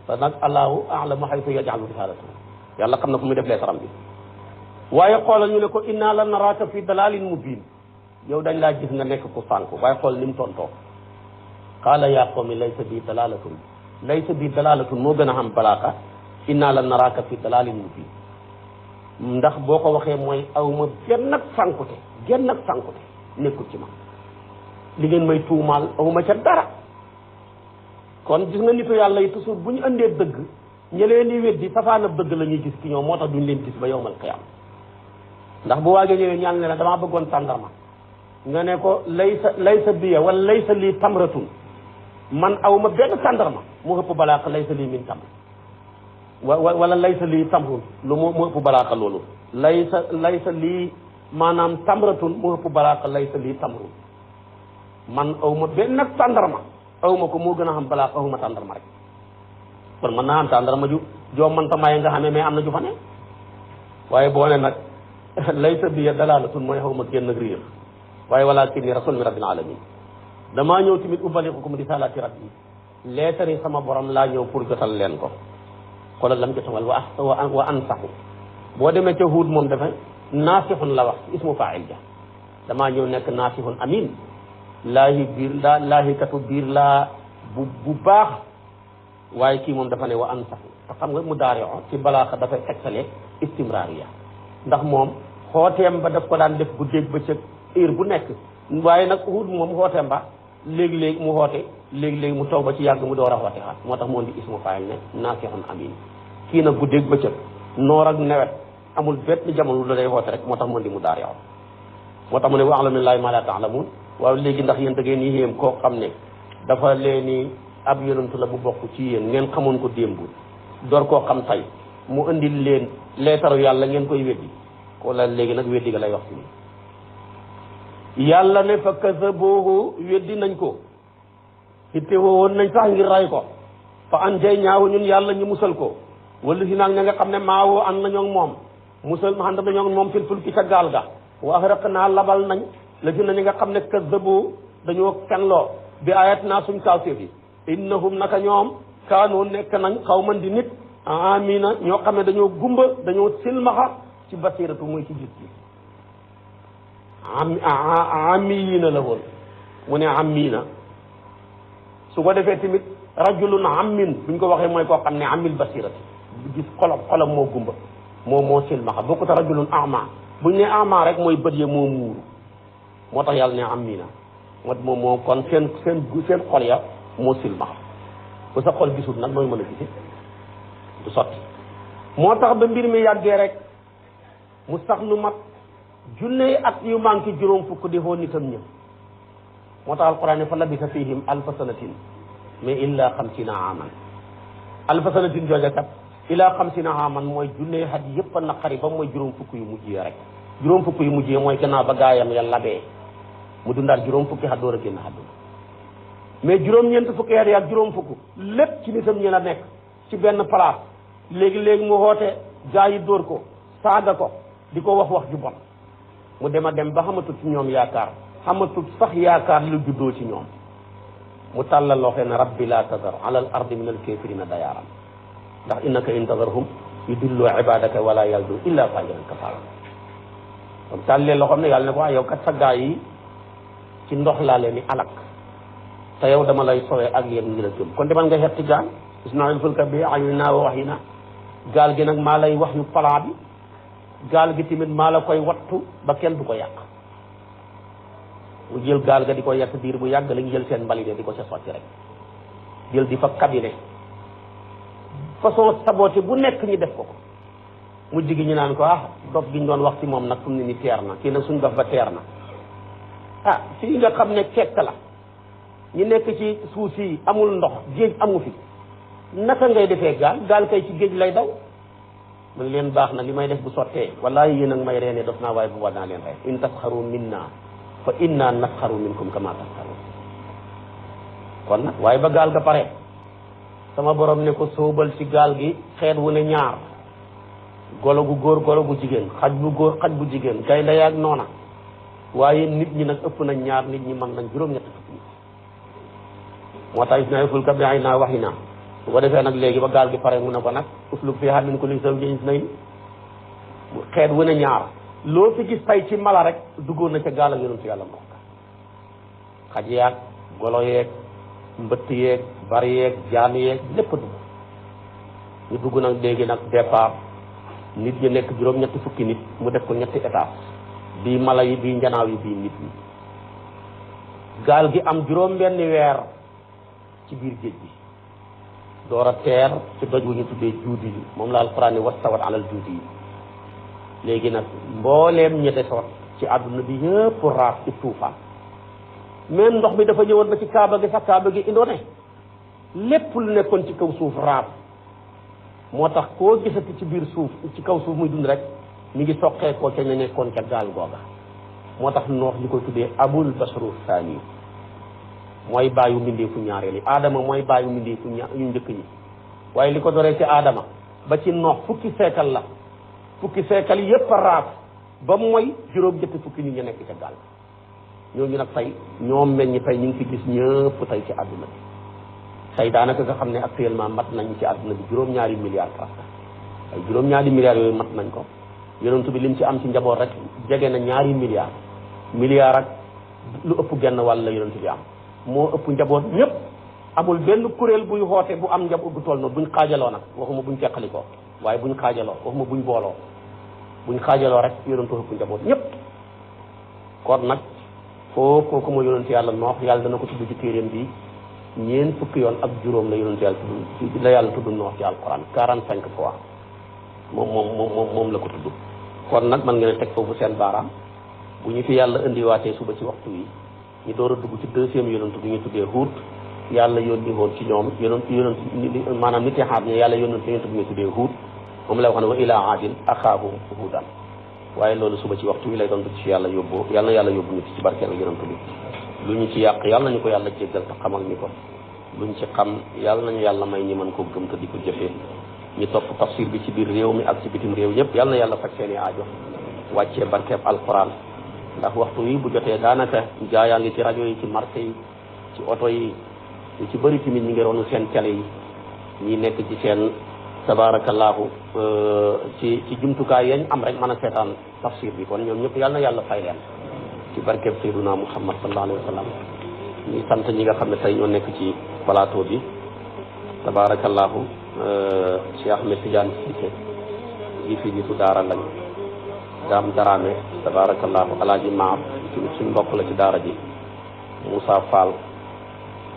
te nag allahu a'lamu haythu yaj'alu risalatahu yàlla xam na fu muy def lee saram bi waaye xoolal ñu ne ko inna la naraka fi dalalin mubin yow dañ laa gis nga nekk ku sànku waaye xool ni mu tontoo qaala ya qawmi laysa bi dalalatun moo gën a xam balaaka inna la naraka fi dalalin mubin ndax boo ko waxee mooy aw ma genn ak sànkute nekkul ci ma li ngeen may tuumaal aw ma ca dara kon gis nga nitu yàlla yi toujours bu ñu andee dëgg ñeleen di weddi safaanab dëgg la ñuy gis ci ñoom moo tax duñ leen gis ba yowmal qiyaama ndax bu waagee ñëwee ñaan ne la damaa bëggoon tàndarma nga ne ko laysa biya wala laysa lii tamratun man aw ma benn tàndarma mu ëpp balaaka laysa lii min tamr wala laysa lii tamrun lu mu ëpp balaaka loolu laysa lii maanaam tamratun mu ëpp balaaka laysa lii tamrun man aw ma benn tàndarma aw ma ko moo gën a xam balaaka aw ma tàndarma rek kon mën naa am tàndarma joo mënta maye nga xamee mais am na ju fa ne waaye boo ne nag laysa biya dalaalatun mooy xaw ma génn ak réer waaye walaakinni rasul min rabbil alamin damaa ñëw tamit uballighukum risalati rabbi leetari sama borom laa ñëw pour jotal leen ko xoolal lam jotamal wa ansaxu boo demee ca Huud moom dafa naasixun la wax ismu faa'il ja damaa ñëw nekk naasixun amin laahi katu biir laa bu baax waaye kii moom dafa ne wa ansaxu te xam nga mu daario ci balaaxa dafay tegtale istimraariya ndax moom xooteem ba daf ko daan def guddeeg bëccëg heure bu nekk waaye nag Huud moom xooteem ba léegi-léegi mu xoote léegi-léegi mu toog ba ci yàgg mu door a xoote xaat moo tax moo di ismu faayil ne naasixun amin kii nag guddeeg bëccëg noor ak nawet amul benn jamono lu day xoote rek moo tax moo di mu daario moo tax mu ne wa a'lamu minallaahi maa laa ta'lamuun waaw léegi ndax yéen da ngeen ni yéem koo xam ne dafa leeni ab yonentu la bu bokk ci yéen ngeen xamoon ko démb door koo xam tey mu indil leen leetaru yàlla ngeen koy weddi wala léegi nag weddi ga lay wax ci yàlla ne fa kazabuhu weddi nañ ko itte woon nañ sax ngir ray ko fa anjaynaahu ñun yàlla ñu musal ko wala si naag ña nga xam ne maawoo ànd nañoo ak moom musal ma ànd nañoo ak moom fil fulki ca gaal ga wa aghraqnaa labal nañ la si na ñi nga xam ne kazabu dañoo fenloo bi ayatinaa suñ kawteef yi innahum naka ñoom kaanoo nekk nañ xawman di nit amina ñoo xam ne dañoo gumba dañoo silmaxa ci basiratu mooy ci gis gi amina la woon mu ne amina su ko defee tamit rajulun amin buñ ko waxee mooy koo xam ne amil basirati gis xolam moo gumba moo silmaxa bokkut rajulun ama buñ ne ama rek mooy bët ya moo muuru moo tax yàlla ne amina moom kon seen xol ya moo silmaxa bu sa xol gisul nag nooy mën a gise du sotti moo tax ba mbir mi yàggee rek mu sax lu mat junne at yu manqué juróom fukk di foo nitam ñëw moo tax alquran ne fa labisa fihim alfa sanatin mais illa xamsina aman alfa sanatin jooja kat illa xamsina aman mooy junne at yëpp a naqari ba mooy juróom fukk yu mujjee rek juróom fukk yu mujjee mooy gannaaw ba gaayam ya labee mu dundaat juróom fukki at door a génn àdduna mais juróom-ñeent fukki at ak juróom fukk lépp ci nitam ñi la nekk ci benn place léegi-léegi mu xoote gaa yi dóor ko saaga ko di ko wax ju bon mu dem a dem ba xamatut ci ñoom yaakaar xamatut sax yaakaar lu juddoo ci ñoom mu tàllal loxo ne rabbi laa tazar ala al ardi min al kafirina dayaaran ndax innaka in tadarhum yudillu ibadaka wala yaldu illa fajiran kafara kon tàllee loo xam ne yàlla ne ko yow kat sa gaa yi ci ndox laa leen ni alak te yow dama lay sowee ak yéen ñi la gëm kon demal nga xetti gaal isnail fulka bi ayunina wa waxyina gaal gi nag maa lay wax yu plan bi gaal gi tamit maa la koy wattu ba kenn du ko yàq mu jël gaal ga di ko yàq diir bu yàgg lañu jël seen mbalit di ko ca sotti rek jël di fa cabinet façon saboté bu nekk ñu def ko mujj gi ñu naan ko dof gi ñu doon wax ci moom nag fu mu ne ni teer na kii nag suñ dof ba teer na fii nga xam ne kekk la ñu nekk ci suuf si amul ndox géej amu fi naka ngay defee gaal kay ci géej lay daw man leen baax na li may def bu sottee wallahi yéen ak may reene dof naa waaye bu war naa leen rey in tasxaru minna fa inna nasxaru minkum kama tasxaru kon nag waaye ba gaal ga pare sama borom ne ko sóobal ci gaal gi xeet wu ne ñaar golo gu góor golo gu jigéen xaj bu góor xaj bu jigéen gaynde yaag noona waaye nit ñi nag ëpp nañ ñaar nit ñi mën nañ juróom-ñetti fukki nit moo tax isnail fulka bi ayunina wa waxyina bu ko defee nag léegi ba gaal gi pare mu ne ko nag usluk fiihaa min kulli zawjayni isnayni xeet wu ne ñaar loo fi gis tey ci mala rek duggoon na ca gaal ak yonentu yàlla Nuux xaj yaag golo yeeg mbëtt yeeg bari yeeg jaan yeeg lépp dugg ñu dugg nag léegi nag départ nit ñi nekk juróom-ñetti fukki nit mu def ko ñetti étape bii mala yi bii njanaaw yi bii nit ñi gaal gi am juróom-benni weer ci biir géej gi door a teer ci doj wu ñu tuddee juudi yi moom la alquran ni wastawat alal juudi yi léegi nag mbooleem ñi desoon ci àdduna bi yëpp raaf ci tuufaan même ndox mi dafa ñëwoon ba ci kaaba gi sax kaaba gi indoone lépp lu nekkoon ci kaw suuf raaf moo tax koo gisati ci biir suuf ci kaw suuf muy dund rek mi ngi soqee koo ca ñu nekkoon ca gaal googa moo tax noox ñu koy tuddee abul basharu saani mooy bàyyu mbindeefu ñaareel yi aadama mooy bàyyu mbindeefu ñu njëkk ñi waaye li ko doree ci aadama ba ci noox fukki seekal la fukki seekal yépp a raaf ba mooy juróom-ñetti fukki nit ñu nekk ca gaal ñooñu nag tey ñoom meññ tey ñu ngi fi gis ñëpp tey ci àdduna bi tey daanaka nga xam ne actuellement mat nañ ci àdduna bi juróom-ñaari milliards presque ay juróom-ñaari milliards yooyu mat nañ ko yonent bi lim ci am ci njaboot rek jege na ñaari milliards ak lu ëpp genn wàll la yonent bi am moo ëpp njaboot ñëpp amul benn kuréel buy xoote bu am njaboot bu toll noonu buñ xaajaloo nag waxuma buñ teqalikoo waaye buñ xaajaloo waxuma buñ booloo buñ xaajaloo rek yonentu ëpp njaboot ñëpp kon nag kooku mooy yonent yàlla noox yàlla dana ko tudd ci téeréem bi ñeen fukki yoon ak juróom la yonent yàlla tudd la yàlla tudd noox ci alquran 45 fois moom la ko tudd kon nag man ngeen a teg foofu seen baaraam bu ñu fi yàlla indiwaatee suba ci waxtu wi ñu door a dugg ci deuxième yonent bi ñu tuddee Huud yàlla yónni woon ci ñoom yonent maanaam nit yi xaar ne yàlla yónni ci yonent bi ñu tuddee Huud moom lay wax ne wa ilaa aadin axaahum huudan waaye loolu suba ci waxtu wi lay doon ci yàlla yóbbu yàlla na yàlla yóbbu ñu ci barkeel yonent bi lu ñu ci yàq yàlla nañu ko yàlla jéggal te xamal ñu ko luñ ci xam yàlla nañu yàlla may ñi mën koo gëm te di ko jëfee ñu topp tafsir bi ci biir réew mi ak ci bitim réew yëpp yàlla na yàlla faj seen i aajo wàccee barkeeb alquran ndax waxtu wi bu jotee daanaka jaayaa ngi ci rajo yi ci marché yi ci oto yi ñu ci bëri tamit ñi ngi ronu seen télé yi ñi nekk ci seen tabaarakallaahu ci jumtukaay yañ am rek mën a seetaan tafsir bi kon ñoom ñëpp yàlla na yàlla fay leen ci barkeeb sayyiduna muhammad sallallahu alayhi wa sallam ñi sant ñi nga xam ne tey ñoo nekk ci plateau bi tabaarakallaahu Cheikh Ahmed Tidiane Cissé yi fi nitu daara lañ daam daraame tabaarakallaahu alaaji maam tamit suñ mbokk la ci daara ji Moussa Fall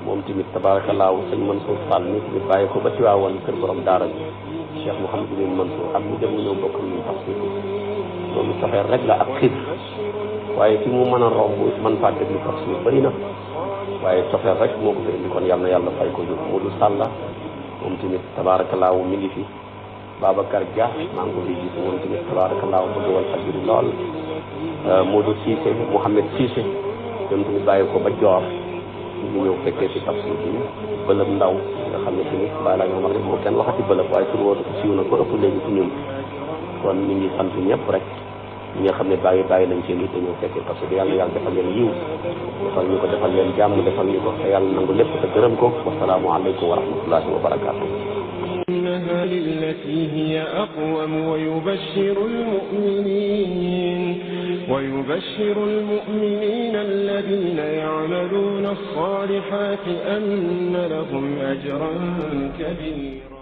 moom tamit tabaarakallaahu sëñ Mansour Fall mi tamit bàyyi ko ba Tiwaawoon kër borom daara ji Cheikh Mouhamadou bin Mansour ak ñu dem ñëw bokk ñu tafsir bi loolu soxeer rek la ak xiir waaye fi mu mën a romb man faa déglu tafsir bëri na waaye soxeer rek moo ko fi indi kon yàlla na yàlla fay ko jóg Modou Salla moom tamit tabaarakallaahu mi ngi fi Babacar Dia maa ngi ko fi gis moom tamit tabaarakallaahu bëgg wal fajiri lool Modou Cissé Mouhamed Cissé ñoom tamit bàyyi ko ba Joor ñu ñëw fekkee ci tafsir bi bëlëb ndaw nga xam ne tamit bàyyi laa nga xam ne moo kenn waxati bëlëb waaye tur woo dafa siiw na ko ëpp léegi ci ñun kon ñu ngi sant ñëpp rek ñi nga xam ne bàyyi nañ seen it ñëw fekkee parce que yàlla defal leen yiw defal ñu ko defal leen jàmm defal ñu ko te yàlla nangu lépp te gërëm ko wasalaamu aleykum wa rahmatullahi wa barakaatu ردوها للتي هي أقوم ويبشر المؤمنين الذين يعملون الصالحات أن لهم أجرا كبيرا.